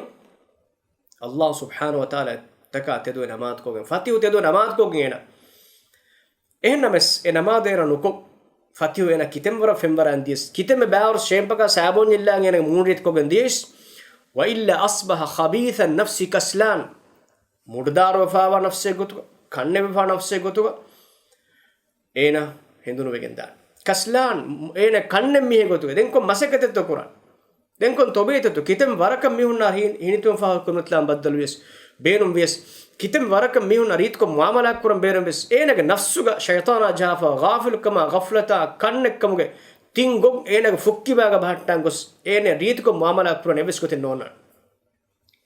އައްލާހު ސުބްޙާނަހު ވަތަޢާލާ ތަކާ ތެދުވެ ނަމާދުކޮށްގެން، ފަތިހު ތެދުވެ ނަމާދުކޮށްގެން އޭނަ. އެހެންނަމަވެސް، އެ ނަމާދު އޭނަ ނުކޮށް، ފަތިހު އޭނަ ކިތަންމެ ވަރަށް ފެންވަރާ ދިޔަސް، ކިތަންމެ ބާވަރު ޝޭމްޕަކާ ސާބޫން އެއްލާ އޭނަ މޫނު ރީތިކޮށްގެން ދިޔަސް، وإلا أصبح خبيث النفس كسلان. މުޑުދާރުވެފަވާ ނަފްސެއް ގޮތުގަ، ކަންނެވިފަ ނަފްސެއް ގޮތުގަ، އޭނަ ހެނދުނުވެގެން ދާނެ. ކަސްލާން، އޭނަ ކަންނެއް މީހެއް ގޮތުގަ. ދެން ކޮން މަސައްކަތެއްތޯ ކުރާން؟ ދެން ކޮން ތޮބީޢަތެއްތޯ؟ ކިތަން ވަރަކަށް މީހުންނާ ހި-، ހިނިތުން ފާހަގަކުރުމަށް ބައްދަލުވިޔަސް، ބޭނުންވިޔަސް، ކިތަން ވަރަކަށް މީހުންނާ ރީތިކޮށް މުޢާމަލާތް ކުރަން ބޭނުންވިޔަސް، އޭނަގެ ނަފްސުގަ ޝައިޠާނާ ޖަހާފަ، ޣާފިލުކަމާ، ޣަފްލަތާ، ކަންނެއްކަމުގެ ތިން ގޮށް އޭނަގެ ފުއްކިބާގަ ބަހައްޓާން ގޮސް، އޭނަ ރީތިކޮށް މުޢާމަލާތް ކުރަން އެއްވެސް ގޮތެއް ނޯންނާނެ.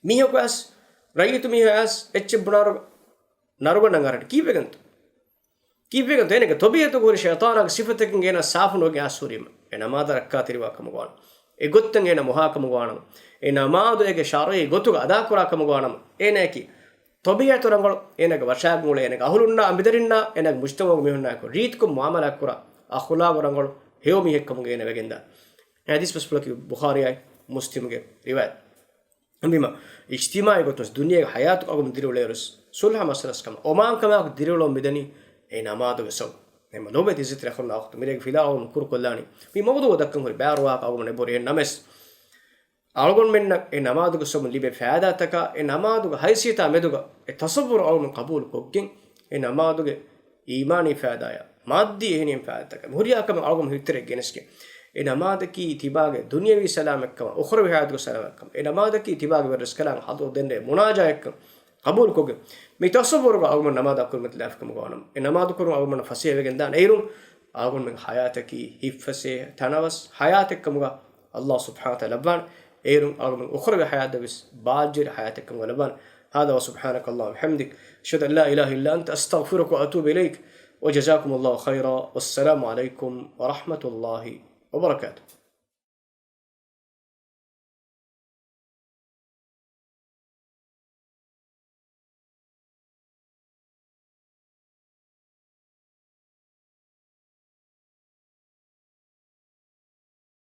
މީހަކު އައިސް، ރައްޔިތު މީހާ އައިސް، އެއްޗެއް ބުނާއިރު ނަރުގަނޑަށް އަރަނީ. ކީއްވެގެންތޯ؟ ކީއްވެގެންތޯ؟ އޭނަގެ ތޮބީޢަތުގަ ހުރި ޝައިޠާނާގެ ސިފަތަކުން އޭނާ ސާފުނުވެގެން އައިސް ހުރީމަ. އެ ނަމާދަށް ރައްކާތެރިވާ ކަމުގަ ވާނަމަ. އެ ގޮތަށް އޭނަ މޮހާ ކަމުގަ ވާނަމަ. އެ ނަމާދު އޭގެ ޝަރުޢީ ގޮތުގަ އަދާކުރާ ކަމުގަ ވާނަމަ. އޭނައަކީ ތޮބީޢަތު ރަނގަޅު، އޭނަގެ ވަށާގެން އުޅޭ، އޭނަގެ އަހުލުންނާ، އަނބިދަރިންނާ، އޭނަގެ މުޖްތަމަޢުގެ މީހުންނާއެކު ރީތިކޮށް މުޢާމަލާތް ކުރާ، އަޚުލާގު ރަނގަޅު ހެޔޮ މީހެއް ކަމުގަ އޭނަ ވެގެންދާނެ. އެ ޙަދީޘް ބަސްފުޅަކީ ބުޚާރީއާއި މުސްލިމުގެ ރިވާޔަތް. އެހެންވީމަ، އިޖްތިމާޢީ ގޮތުން ދުނިޔޭގެ ޙަޔާތު އަގުން ދިރިއުޅޭއިރު، ޞުލްޙަ މައްސަލަސް ކަމަށް، އޮމާން ކަމާއެކު ދިރިއުޅުން މިދަނީ އެ ނަމާދުގެ ސަބަބުން. އެމަ ލޯބެތި އިއްޒަތްތެރި އަޚުންނާ އުޚްތުން، މިރޭގެ ފިލާވަޅުން ކުރުކޮށްލާނީ. މި މައުޟޫޢަށް ދައްކަން ހުރި ބާރުވާހަކަ އަޅުގަނޑު އެބަހުރި. އެހެން ނަމަވެސް، އަޅުގަނޑުމެންނަށް އެ ނަމާދުގެ ސަބަބުން ލިބޭ ފައިދާތަކާ، އެ ނަމާދުގެ ހައިސިއްޔަތާ މެދުގަ އެ ތަޞައްވުރު އަޅުގަނޑު ޤަބޫލު ކޮށްގެން، އެ ނަމާދުގެ އީމާނީ ފައިދާޔާ، މާއްދީ އެހެނިހެން ފައިދާތަކާ، މި ހުރިހާ ކަމެއް އަޅުގަނޑު ހިތްތެރޭ ގެނެސްގެން، އެ ނަމާދަކީ ތިބާގެ ދުނިޔަވީ ސަލާމަތްކަމާ، އުޚްރަވީ ޙަޔާތުގެ ސަލާމަތްކަމާ، އެ ނަމާދަކީ ތިބާގެ ވެރިރަސްކަލާނގެ ޙަޟްރަތަށް ދެންނެވޭ މުނާޖާތްކަން ޤަބޫލުކޮށްގެން، މި ތަޞައްވުރުގަ އަޅުގަނޑު ނަމާދާ ކުރިމަތިލާފިކަމުގަ ވަނަމަ، އެ ނަމާދު ކުރުން އަޅުގަނޑަށް ފަސޭހަވެގެން ދާނެ. އޭރުން އަޅުގަނޑުމެން ޙަޔާތަކީ ހިތްފަސޭހަ ތަނަވަސް ޙަޔާތެއްކަމުގަ ﷲ ސުބްޙާނަހޫ ވަތަޢާލާ ލައްވާނެ. އޭރުން އަޅުގަނޑުމެން އުޚްރަވީ ޙަޔާތަށް ވެސް ބާއްޖަވެރި ޙަޔާތެއްކަމުގަ ލައްވާނެ. هذا وسبحانك اللهم وبحمدك، أشهد أن لا إله إلا أنت، أستغفرك وأتوب إليك، وجزاكم الله خيرا، والسلام عليكم ورحمة الله وبركاته.